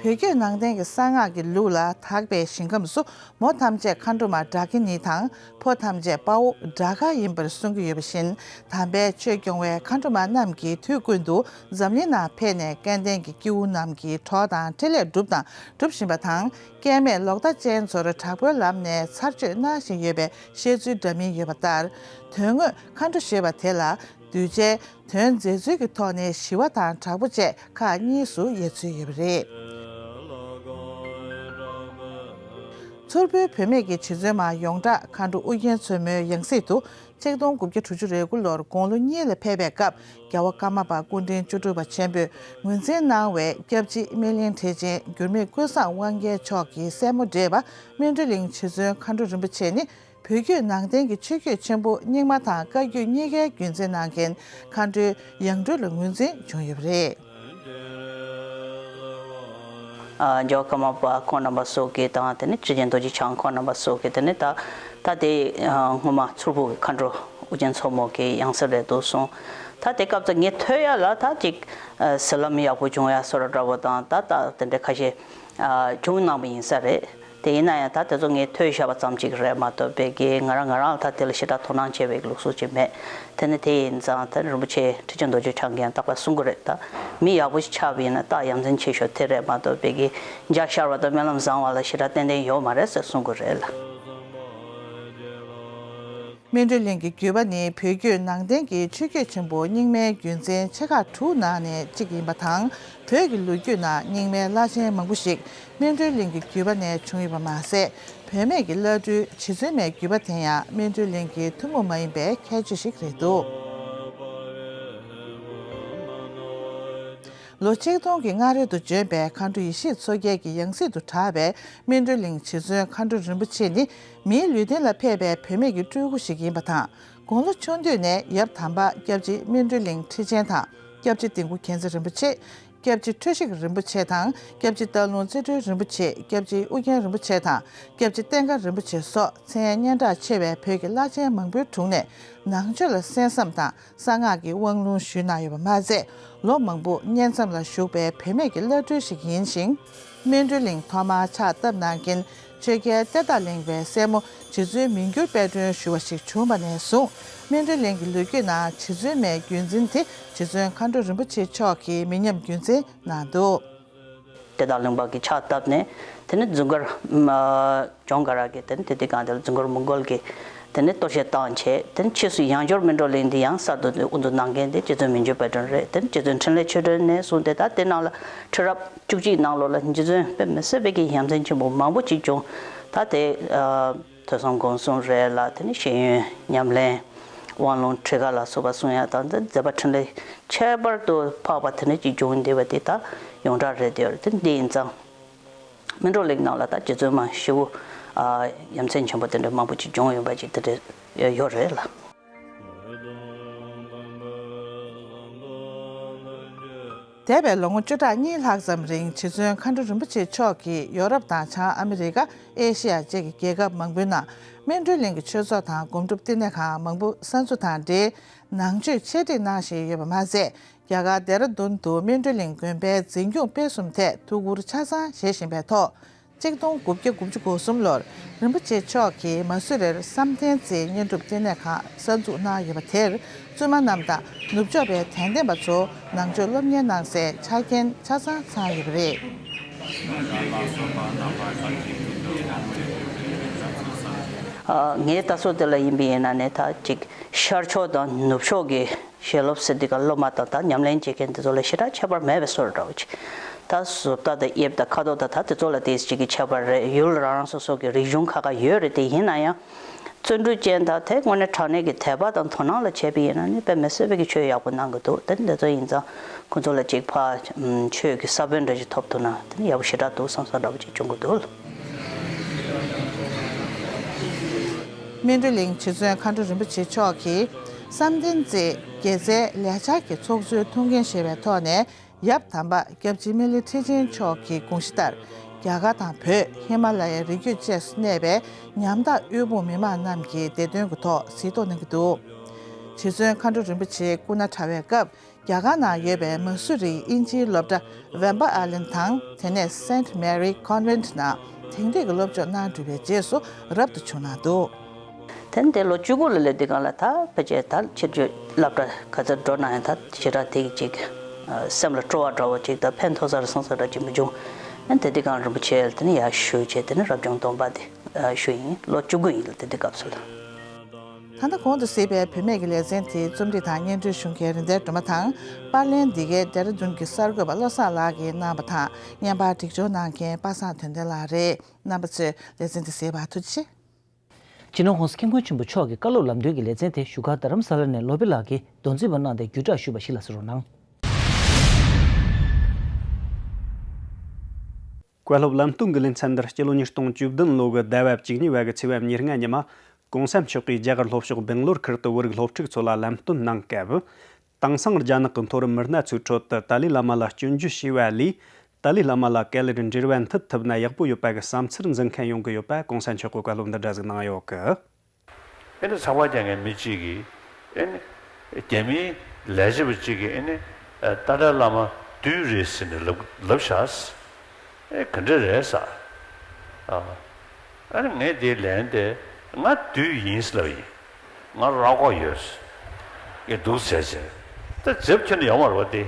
བོད་བརྒྱུད་ནང་བསྟན་གྱི་གསང་སྔགས་ཀྱི་ལུགས་ལ་དག་པའི་ཞིང་ཁམས་སུ་མོ་ཐམས་ཅད་མཁའ་འགྲོ་མ་ཌཱ་ཀི་ནི་དང་ཕོ་ཐམས་ཅད་དཔའ་བོ་ཌཱ་ཀ་ཡིན་པར་གསུང་གི་ཡོད་པ་བཞིན། དམ་པའི་ཆོས་སྐྱོང་བའི་མཁའ་འགྲོ་མ་རྣམས་ཀྱིས་དུས་ཀུན་ཏུ་འཛམ་གླིང་ནང་ཕེབས་ནས་སྐལ་ལྡན་གྱི་སྐྱེ་བོ་རྣམས་ཀྱི་གྲོགས་དང་འཕྲིན་ལས་བསྒྲུབས་དང་སྒྲུབ་བཞིན་པ་དང་། སྐལ་མེད་ལོག་ལྟ་ཅན་ཚོར་དྲག་པོའི་ལམ་ནས་ཚར་གཅོད་གནང་བཞིན་ཡོད་པའི་བཤད་ཚུལ་འདྲ་མིན་ཡོད་པ་ལྟར། དོན་དངོས་མཁའ་འགྲོ་ཞེས་པ་དེ་ལ་གདུལ་བྱའི་དོན་མཛད་ཚུལ་གྱི་ཐོག་ནས་ཞི་བ་དང་དྲག་པོ་བཅས་ཁག་གཉིས་སུ་དབྱེ་ཚུལ་ཡོད་པ་རེད། མཚུར་ཕུའི་བུད་མེད་ཀྱི་རྗེ་བཙུན་མ་ཡོངས་གྲགས་མཁའ་འགྲོ་ཨུ་རྒྱན་མཚོ་མོའི་ཡང་སྲིད་དུ་ཆིག་སྟོང་དགུ་བརྒྱ་དྲུག་ཅུ་རེ་དགུ་ལོར་དགུང་ལོ་གཉིས་ལ་ཕེབས་པའི་སྐབས་རྒྱལ་བ་ཀརྨ་པ་སྐུ་ཕྲེང་བཅུ་དྲུག་པ་ཆེན་པོས་ངོས་འཛིན་གནང་བའི་སྐྱབས་རྗེ་སྨིན་གླིང་ཁྲི་ཆེན་འགྱུར་མེད་ཀུན་བཟང་དབང་རྒྱལ་མཆོག་གི་སྲས་མོ་བགྲེས་པ་སྨིན་གྲོལ་གླིང་རྗེ་བཙུན་མཁའ་འགྲོ་རིན་པོ་ཆེ་ནི། བོད་བརྒྱུད་ནང་བསྟན་གྱི་ཆོས་བརྒྱུད་ཆེན་པོ་རྙིང་མ་དང་བཀའ་བརྒྱུད་གཉིས་ཀའི་རྒྱུན་འཛིན་གནང་མཁན་མཁའ་འགྲོའི་ཡང་སྤྲུལ་ལ་ངོས་འཛིན་བྱུང་ཡོད་པ་རེད། ཨ། རྒྱལ་བ་ཀརྨ་པ་ཁོང་རྣམ་པ་སོགས་ཀྱིས་དང་དེ་ནས་ཁྲི་ཆེན་རྡོ་རྗེ་འཆང་ཁོང་རྣམ་པ་སོགས་ཀྱིས་དེ་ནས་ད་ད་དེ་ཨ་སྔོན་མ་མཚུར་ཕུ་གི་མཁའ་འགྲོ་ཨུ་རྒྱན་མཚོ་མོ་གི་ཡང་སྲིད་རེད་འདུག་གསུངས། ད་དེ་སྐབས་དུ་ངས་ཐོས་ཡ་ལ་ད་ཅིག་ཨ་ཟི་ལམ་ཡག་པོ་བྱུང་ཡ་བཟོ་འདྲ་འདྲ་པོ་དང་ད་ད་དེ་འདྲ་ཁ་ཤས་ཨ་བྱུང་གནང་པ་ཡིན་ས་རེད། དེ་ཡིན་ན་ཡང་ད་དེ་ཚོ་ངས་ཐོས་བཞག་པ་ཙམ་ཅིག་རེད་མ་གཏོགས་པའི་གི་ང་རང་ང་རང་ལ་ད་དེ་ལ་ཞེ་དྲག་དོ་སྣང་བྱེད་པའི་ལུགས་སྲོལ་ཅིག་མེད། དེ་ནི་དེ་ཡིན་ཙང་ད་རིན་པོ་ཆེ་ཁྲི་ཆེན་རྡོ་རྗེ་འཆང་གིས་ཡང་རྟག་པར་གསུང་གི་རེད། ད་མི་ཡག་པོ་ཞིག་ཆགས་པ་ཡིན་ན་ད་ཡ་མཚན་ཆེ་ཤོས་དེ་རེད་མ་གཏོགས་པའི་གི་འཇའ་ཤར་བ་དང་སྨོན་ལམ་བཟང་བ་ལ་ཞེ་དྲག་ཏན་ཏན་ཡོད་མ་རེད་ཟེར་གསུང་གི་རེད་ལ། སྨིན་གྲོལ་གླིང་གི་བརྒྱུད་པ་ནི་བོད་བརྒྱུད་ནང་བསྟན་གྱི་ཆོས་བརྒྱུད་ཆེན་པོ་རྙིང་མའི་རྒྱུན་འཛིན་ཆེ་ཁག་དྲུག་ནང་ནས་གཅིག་ཡིན་པ་དང་། བོད་ཀྱི་ལོ་རྒྱུས་ནང་རྙིང་མའི་བླ་ཆེན་མང་པོ་ཞིག་སྨིན་གྲོལ་གླིང་གི་བརྒྱུད་པ་ནས་བྱུང་ཡོད་པ་མ་ཟད། བུད་མེད་ཀྱི་བླ་སྤྲུལ་རྗེ་བཙུན་མའི་བརྒྱུད་པ་དེ་ཡང་སྨིན་གྲོལ་གླིང་གི་ཐུན་མོང་མ་ཡིན་པའི་ཁྱད་ཆོས་ཤིག་རེད་འདུག། ལོ་ཆིག་སྟོང་གི་སྔ་རོལ་དུ་བྱོན་པའི་མཁའ་འགྲོ་ཡེ་ཤེས་མཚོ་རྒྱལ་གྱི་ཡང་སྲིད་དུ་གྲགས་པའི་སྨིན་གྲོལ་གླིང་རྗེ་བཙུན་མཁའ་འགྲོ་རིན་པོ་ཆེ་ནི་མིའི་ལུས་རྟེན་ལ་ཕེབས་པའི་བུད་མེད་ཀྱི་སྤྲུལ་སྐུ་ཞིག་ཡིན་པ་དང་། དགུང་ལོ་ཆུང་དུས་ནས་ཡབ་དམ་པ་སྐྱབས་རྗེ་སྨིན་གྲོལ་གླིང་ཁྲི་ཆེན་དང་། སྐྱབས་རྗེ་དིལ་མགོ་རྒྱལ་མཚན་རིན་པོ་ཆེ། སྐྱབས་རྗེ་ཁྲོ་ཤིག་རིན་པོ་ཆེ་དང་། སྐྱབས་རྗེ་སྟག་ལུང་རྩེ་སྤྲུལ་རིན་པོ་ཆེ། སྐྱབས་རྗེ་ཨུ་རྒྱན་རིན་པོ་ཆེ་དང་། སྐྱབས་རྗེ་བསྟན་དགའ་རིན་པོ་ཆེ་སོགས་མཚན་སྙན་གྲགས་ཆེ་བའི་བོད་ཀྱི་བླ་ཆེན་མང་པོའི་དྲུང་ནས་ནང་ཆོས་ལ་གསན་བསམ་དང་གསང་སྔགས་ཀྱི་དབང་ལུང་ཞུས་གནང་ཡོད་པ་མ་ཟད། ལོ་མང་པོ་བསྙེན་མཚམས་ལ་བཞུགས་པའི་བུད་མེད་ཀྱི་བླ་སྤྲུལ་ཞིག་ཡིན་ཞིང་། སྨིན་གྲོལ་གླིང་ཐོག་མར་ཕྱག་བཏབ་གནང་མཁན་ཆོས་རྒྱལ་གཏེར་བདག་གླིང་པའི་སྲས་མོ་རྗེ་བཙུན་མི་འགྱུར་དཔལ་སྒྲོན་ཞུ་བ་ཞིག་བྱུང་བ་ནས་བཟུང་། སྨིན་གྲོལ་གླིང་གི་ལོ་རྒྱུས་ནང་རྗེ་བཙུན་མའི་བརྒྱུད་འཛིན་དེ་རྗེ་བཙུན་མཁའ་འགྲོ་རིན་པོ་ཆེ་མཆོག་གི་མི་ཉམས་རྒྱུན་འཛིན་གནང་འདུག། གཏེར་བདག་གླིང་པ་གིས་ཕྱག་བཏབ་ནས་དེ་ནི་ཛུ་གར་ཇོང་ག་ར་གིས་དེ་ནི་དེ་དུས་གང་དེ་ལ་ཛུ་གར་མོང་གོལ་གྱིས་དེ་ནི་གཏོར་བཤིག་བཏང་བྱས། དེ་ནི་ཕྱིས་སུ་ཡང་བསྐྱར་སྨིན་གྲོལ་གླིང་འདི་ཡང་གསར་དུ་དབུ་འཛུགས་གནང་མཁན་དེ་རྗེ་བཙུན་མི་འགྱུར་དཔལ་སྒྲོན་རེད། དེ་ནི་རྗེ་བཙུན་འཕྲིན་ལས་ཆོས་སྒྲོན་ནས་བཟུང་སྟེ་ད་དེ་ནང་ལ་ཁྲི་རབས་བཅུ་གཅིག་ནང་ལོགས་ལ་རྗེ་བཙུན་དཔེ་མི་སྲིད་པའི་གི་ཡ་མཚན་ཆེན་པོ་མང་པོ་ཅིག་བྱུང་། ད་དེ་ཐོས་བསམ་སྒོམ་གསུམ་རེད་ལ། དེ་ནི་ཤེས་ཡོན་ཉམས་ལེན། དབང་ལུང་ཁྲིད་ཀ་ལ་སོགས་པ་གསུང་ཡ་དང་། དེ་མཛད་པ་འཕྲིན་ལས་ཁྱད་པར་དུ་འཕགས་པ་དེ་འདྲ་ཅིག་བྱུང་བསྡད་པ་དེ་ད་ཡོངས་གྲགས་རེད། དེ་ཡོད་རེད། དེ་འདི་ཡིན་ཙང་སྨིན་གྲོལ་གླིང་ནང་ལ་ད་རྗེ་བཙུན་མ་ཞེ་པོ་ཨ་ཡ་མཚན་ཆེན་པོ་དེ་འདྲ་མང་པོ་ཅིག་བྱུང་ཡོད་པ་ཅིག་དེ་འདྲ་ཡོད་རེད་ལ། འདས་པའི་ལོ་ངོ་བཅུ་ཕྲག་གཉིས་ལྷག་ཙམ་རིང་རྗེ་བཙུན་མཁའ་འགྲོ་རིན་པོ་ཆེ་མཆོག་གིས་ཡོ་རོབ་དང་བྱང་ཨ་མི་རི་ཀ། ཨེ་ཤི་ཡ་བཅས་ཀྱི་རྒྱལ་ཁབ་མང་པོའི་ནང་སྨིན་གྲོལ་གླིང་གི་ཆོས་ཚོགས་དང་སྒོམ་སྒྲུབ་བསྟི་གནས་ཁང་མང་པོ་གསར་འཛུགས་དང་འབྲེལ་ནང་ཆོས་འཆད་ཁྲིད་གནང་བཞིན་ཡོད་པ་མ་ཟད། རྒྱ་གར་ལྡེ་ར་ལྡུན་དུ་སྨིན་གྲོལ་གླིང་དགོན་པའི་འཛིན་སྐྱོང་སྤེལ་གསུམ་ཐད་ཐུགས་ཁུར་ཆ་ཚང་བཞེས་བཞིན་པའི་ཐོག། གཅིག་སྟོང་དགུ་བརྒྱ་དགུ་བཅུ་གོ་གསུམ་ལོར་རིན་པོ་ཆེ་མཆོག་གིས་མ་སུ་རིར་བསམ་གཏན་རྩེའི་བསྙེན་སྒྲུབ་བསྟི་གནས་ཁང་གསར་འཛུགས་གནང་ཡོད་པ་དེར། བཙུན་མ་རྣམས་དང་ནུབ་ཕྱོགས་པའི་དད་ལྡན་པ་ཚོ་ནང་ཆོས་སློབ་གཉེར་གནང་སའི་ཆ་རྐྱེན་ཆ་ཚང་ཚང་ཡོད་པ་རེད། ངའི་ལྟ་ཚུལ་དེ་ལ་ཡིན་པ་ཡིན་ན་ནི་ད་ཅིག་ཤར་ཕྱོགས་དང་ནུབ་ཕྱོགས་ཀྱི་ཞལ་སློབ་ཟེར་དུས་ཀ་སློབ་མ་དང་ད་ཉམས་ལེན་བྱེད་མཁན་དེ་ཚོ་ལ་ཞེ་དྲག་ཁྱད་པར་མེད་པའི་བཟོ་འདྲ་བོ་ཅིག་ད་བཟོ་ལྟ་དང་དབྱིབས་དང་ཁ་དོག་དང་ད་དེ་ཚོ་ལ་དེ་ཅིག་གི་ཁྱད་པར་རེད། ཡུལ་རང་རང་སོ་སོ་གི་རིག་གཞུང་ཁག་ཁག་ཡོད་རེད། དེ་ཡིན་ན་ཡང་བརྩོན་འགྲུས་ཅན་དང་དེ་དངོས་གནས་དྲང་གནས་ཀྱི་དད་པ་དང་དོ་སྣང་ལ་བྱས་པ་ཡིན་ན་ནི་དཔེ་མི་སྲིད་པའི་གི་ཆོས་ཡག་པོ་གནང་གི་འདུག་དེ་འདི་ཚོ་ཡིན་ཙང་ཁོ་ཚོ་ལ་ཅིག་ཕར་ཆོས་ཀྱི་ས་བོན་འདྲ་ཅིག་ཐོབ་ཐུབ་ན་དེ་ནི་ཡག་པོ་ཞེ་དྲག་འདུག་བསམ་བསམ་འདྲ་བོ་ཅིག་བྱུང་གི་འདུག་སྨིན་གྲོལ་གླིང་རྗེ་བཙུན་མཁའ་འགྲོ་རིན་པོ་ཆེ་མཆོག་གིས་བསམ་གཏན་རྩེ་དགེ་རྩའི་ལས་འཆར་གྱི་ཚོགས་གཙོའི་ཐུགས་འགན་བཞེས་པའི་ཐོག་ནས། ཡབ་དམ་པ་སྐྱབས་རྗེ་སྨན་བླའི་ཁྲི་ཆེན་མཆོག་གི་དགོངས་གཞི་ལྟར། རྒྱ་གར་དང་བོད། ཧི་མ་ལ་ཡའི་རི་རྒྱུད་བཅས་སུ་གནས་པའི་ཉམ་ཐག་དབུལ་ཕོངས་མི་མང་རྣམས་ཀྱི་བདེ་དོན་གྱི་ཐོག་གཟིགས་རྟོག་གནང་གི་འདུག་རྗེ་བཙུན་མཁའ་འགྲོ་རིན་པོ་ཆེའི་སྐུ་ན་ཕྲ་བའི་སྐབས། རྒྱ་གར་ནང་ཡོད་པའི་མ་སུ་རིའི་དབྱིན་ཇིའི་སློབ་གྲྭ་Vamba Island དང་། དེ་ནས་Saint Mary Convent ནང་དེང་དུས་ཀྱི་སློབ་སྦྱོང་གནང་གྲུབ་པའི་རྗེས་སུ་རབ་ཏུ་བྱུང་གནང་འདུག་དེ་ནས་དེ་ལོ་བཅུ་དགུ་ལ་སླེབས་དུས་སྒང་ལ་ད་ཕལ་ཆེར་ད་ཕྱི་རྒྱུད་སློབ་གྲྭ་ག་ཚོད་འགྲོ་ན་ཡང་ད་ཞེ་དྲག་དེ་གི་ཅིག་སེམས་ལ་སྤྲོ་བ་འདྲ་བོ་ཅིག་ད་ཕན་ཐོགས་ས་རེད་བསམ་ས་འདྲ་ཅིག་མི་བྱུང་། ཨ་ནི་དེ་དུས་སྒང་རིན་པོ་ཆེ་ལ་དེ་ནས་ཡར་ཞུས་བྱས་དེ་ནས་རབ་བྱུང་སྡོམ་པ་དེ་ཞུས་ཡིན། ལོ་བཅུ་དགུ་ཡིན་ལ་དེ་དུས་སྐབས་སུ་ལ། ད་ལྟ་གོང་དུ་གཟིགས་པའི་བུད་མེད་ཀྱི་ལེ་ཚན་དེ་རྩོམ་སྒྲིག་དང་སྙན་སྒྲོན་ཞུ་མཁན་རིག་རྩལ་སྒྲོལ་མ་དང་། པར་ལེན་འདི་གའི་ལྡེ་ར་ལྡུན་གྱི་གསར་འགོད་པ་བློ་བཟང་ལགས་ཀྱིས་གནང་བ་དང་། བརྙན་པར་སྒྲིག་སྦྱོར་གནང་མཁན་པ་སངས་དོན་ལྡན་ལགས་རེད། རྣམ་པ་ཚོས་ལེ་ཚན་འདི་གཟིགས་པར་ཐུགས་རྗེ་ཆེ། སྤྱི་ནོར་༸གོང་ས་༸སྐྱབས་མགོན་ཆེན་པོ་མཆོག་གི་བཀའ་སློབ་ལམ་སྟོན་གྱི་ལེ་ཚན་དེ་བཞུགས་སྒར་རྡ་རམ་ས་ལ་ནས་ལོ་པི་ལགས་ཀྱིས་མདོ་འཛིན་པ་གནང་སྟེ་བརྒྱུད་བསྒྲགས་ཞུས་པ་ཞིག་ལ་གཟིགས་རོགས་གནང་། བཀའ་སློབ་ལམ་སྟོན་གྱི་ལེ་ཚན་འདིར་སྤྱི་ལོ་ཉིས་སྟོང་བཅུ་བདུན་ལོ་གི་ཟླ་བ་བཅུ་གཉིས་པ་གི་ཚེས་པ་ཉེར་ལྔ་ཉིན་མ། གོང་ས་མཆོག་གིས་རྒྱ་གར་ལྷོ་ཕྱོགས་སྦེང་ལོར་ཁུལ་དུ་བོད་རིགས་སློབ་ཕྲུག་ཚོ་ལ་ལམ་སྟོན་གནང་སྐབས། དེང་སང་རྒྱ་ནག་གི་མཐོ་རིམ་མི་སྣ་ཚོའི་ཁྲོད་དུ་ཏཱ་ལའི་བླ་མ་ལ་སྐྱོན་བརྗོད་བྱས་པ་ལས། ཏཱ་ལའི་བླ་མ་ལ་ག་ལེར་འབྲེལ་བ་མཐུད་ཐུབ་ན་ཡག་པོ་ཡོད་པ་གི་བསམ་ཚུལ་འཛིན་མཁན་ཡོང་གི་ཡོད་པ་གོང་ས་མཆོག་གིས་བཀའ་སློབ་འདི་འདྲ་ཟིག་གནང་ཡོད་གི། ཨེ་ནི་ཚགས་པར་རྒྱག་མཁན་མི་གཅིག་གིས་ཨེ་ནི་རྒྱ་མིའི་ལས་བྱེད་པ་གཅིག་གིས་ཨེ་ནི་ཏཱ་ལའི་བླ་མ་བདུད་རེད་ཟེར་ནས་ལབ་ལབ་བཞག་ཨེ་ག་འདྲ་རེད་ཟེར། ཨ་ཨ་ནི་ངས་དེའི་ལན་དེ་ང་བདུད་ཡིན་ཟེར་ལབ་ཡིན། ང་རོགས་ཀྱི་ཡོད་ཟེར་གི་འདུག་ཟེར་བྱས། ད་འཇབ་ཁྱོན་ནས་ཡོང་བ་རེད་པ་དེ།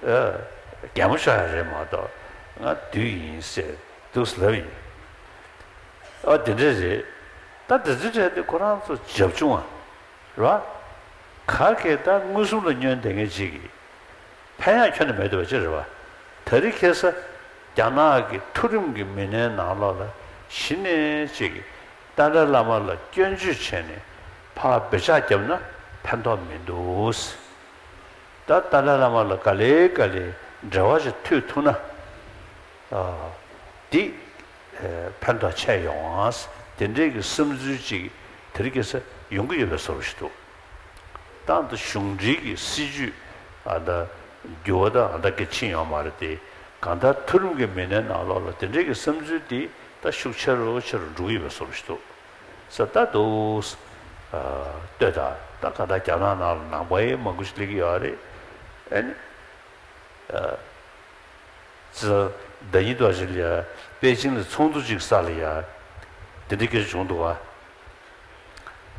ཨ་གད་མོ་ཤོར་ཡ་རེད་མ་གཏོགས་ང་བདུད་ཡིན་ཟེར་འདུག་ཟེར་ལབ་ཡིན། ཨ་དེ་འདྲ་རེད། ད་དེ་ཚོའི་གྲས་དེ་ཁོ་རང་ཚོ་རྒྱབ་ཆུང་བ་རེད་པ། ག་གེ་ད་མངོན་སུམ་ལ་བསྙོན་བསྡད་མཁན་ཅིག་གིས་ཕན་ཡག་ཁྱོན་ནས་མེད་འདུག་པ་ཅི་རེད་པ། དེ་རིང་ཁ་སང་རྒྱ་ནག་གི་མཐོ་རིམ་གྱི་མི་སྣའི་ནང་ལོགས་ལ་གཞི་ནས་ཅིག་གིས་ཏཱ་ལའི་བླ་མ་ལ་སྐྱོན་བརྗོད་བྱས་ནས་ཕར་འབུད་ཆག་བརྒྱབ་ན་ཕན་ཐོགས་མི་འདུག་ད་ཏཱ་ལའི་བླ་མ་ལ་ག་ལེ་ག་ལེ་འབྲེལ་བ་ཞིག་མཐུད་ཐུབ་ན། ཨ་འདི་ཨ་ཕན་ཐོགས་ཆེ་ཡོང་ཨ། དེ་འདྲའི་གི་བསམ་ཚུལ་ཅིག་དེ་རིང་ཁ་སང་ཡོང་གི་ཡོད་པའི་བཟོ་འདྲ་ཞིག་འདུག་ད་ལྟ་གཞུང་འབྲེལ་གྱི་སྲིད་བྱུས་ཨ་ད་འགྱུར་བ་ད་ཨ་ད་གི་ཕྱིན་ཡོད་མ་རེད་དེ། གང་ལྟར་མཐོ་རིམ་གྱི་མི་སྣའི་ནང་ལོགས་ལ་དེ་འདྲའི་གི་བསམ་ཚུལ་དེ་ད་ཤུགས་ཆེ་རུ་ཆེ་རུ་འགྲོ་གི་ཡོད་པའི་བཟོ་འདྲ་ཞིག་འདུག་ས་ད་འདུག་ཨ་ལྟོས་དང་། ད་གང་ལྟར་རྒྱ་ནག་ནང་ལ་ནང་པ་ཡང་མང་པོ་ཞིག་སླེབས་ཀྱི་ཡོད་རེད། ཨ་ནི་ཨ་ཙི་ཟླ་ཉིན་དུ་ཞིག་ལ་ཡ་པེ་ཅིང་ལ་ཚོགས་འདུ་ཅིག་ས་ལ་ཡ་དེ་འདྲའི་སྐད་ཆ་བྱུང་འདུག་བ།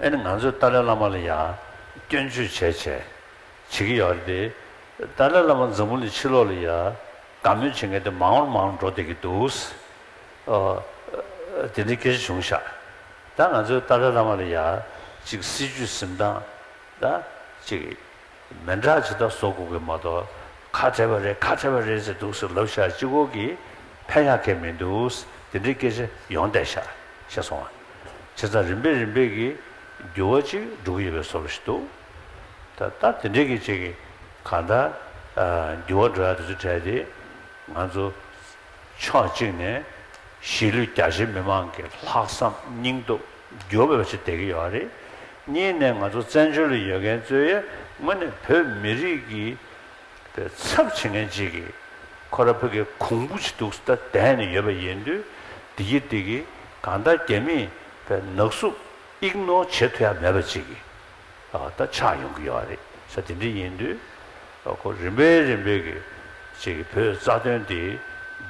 ཨ་ནི་ང་ཚོས་ཏཱ་ལའི་བླ་མ་ལ་ཡ་སྐྱོན་བརྗོད་བྱས་བྱས་བྱེད་ཀྱི་ཡོད་རེད་དེ། ཏཱ་ལའི་བླ་མ་འཛམ་བུ་གླིང་ཕྱི་ལོགས་ལ་ཡ་དགའ་མོས་བྱེད་མཁན་དེ་མང་རུ་མང་རུ་འགྲོ་བསྡད་ཀྱི་འདུག་ཨ་དེ་འདྲའི་སྐད་ཆ་བྱུང་ཤག་ད་ང་ཚོས་ཏཱ་ལའི་བླ་མ་ལ་ཡ་ཅིག་སྲིད་བྱུས་འཛིན་སྟངས་ད་ཅིག་མི་འདྲ་ཅིག་ད་བཟོ་དགོས་ཀྱི་མ་གཏོགས་ཁ་བྲལ་བ་རེད་ཁ་བྲལ་བ་རེད་ཟེར་འདུག་ཟེར་ལབ་ཤག་གཅིག་པོ་གིས་ཕན་ཡག་གི་མི་འདུག་དེ་འདྲའི་སྐད་ཆ་ཡོང་བསྡད་ཤག་ཤེས་སོང་ང་། བྱས་ཙང་རིམ་པས་རིམ་པས་ཀྱིས་འགྱུར་བ་ཅིག་འགྲོ་གི་ཡོད་པའི་བཟོ་འདྲ་ཞིག་འདུག་ད་ད་དེ་འདྲའི་གི་ཅིག་གི་གང་ལྟར་ཨ་འགྱུར་བ་འགྲོ་ཡ་དེ་ཚོ་གྲས་དེ་ང་ཚོ་ཕྱོགས་གཅིག་ནས་གཞིས་ལུས་རྒྱ་ཆེ་མི་མང་གི་ལྷག་བསམ་སྙིང་སྟོབས་འགྱུར་བ་ཅིག་བསྡད་ཀྱི་ཡོད་རེད། གཉིས་ནས་ང་ཚོ་བཙན་བྱོལ་ལ་ཡོད་མཁན་ཚོས་དངོས་གནས་བོད་མི་རིགས་ཀྱི་པའི་ཚབ་བྱེད་མཁན་ཅིག་གིས་ཁོ་ར་ཕ་གི་གོང་བུ་ཅིག་འདུག་ད་བསྡད་ནས་ཡོད་པ་ཡིན་དུས་འདི་གི་འདི་གི་གང་ལྟར་རྒྱ་མིས་པའི་ནག་བསུབ་ཨིག་ནོར་བྱེད་ཐུབ་ཡ་མེད་པ་ཅིག་གི་ཨ་ད་ཆགས་ཡོང་གི་ཡོད་རེད་ས། དེ་འདྲ་ཡིན་དུས་ཨ་ཁོ་རིམ་པས་རིམ་པས་ཀྱི་ཅིག་གི་བོད་རྩ་དོན་འདི་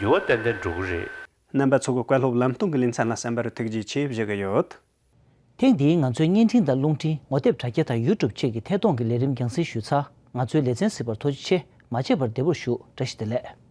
འགྱུར་བ་ཏན་ཏན་འགྲོ་གི་རེད། རྣམ་པ་ཚོ་གི་བཀའ་སློབ་ལམ་སྟོན་གྱི་ལེ་ཚན་ལ་གསན་པར་ཐུགས་རྗེ་ཆེ་ཞུ་གི་ཡོད། ཐེངས་འདིའི་ང་ཚོའི་བརྙན་འཕྲིན་དང་རླུང་འཕྲིན་ངོ་དེབ་དྲ་རྒྱ་དང་ཡུ་ཊུབ་བཅས་ཀྱི་ཐད་གཏོང་གི་ལས་རིམ་རྒྱང་སྲིང་ཞུས་ཚར། ང་ཚོའི་ལེ་ཚན་གཟིགས་པར་ཐུགས་རྗེ་ཆེ། མ་བརྗེད་པར་བདེ་པོར་བཞུགས། བཀྲ་ཤིས་བདེ་ལེགས།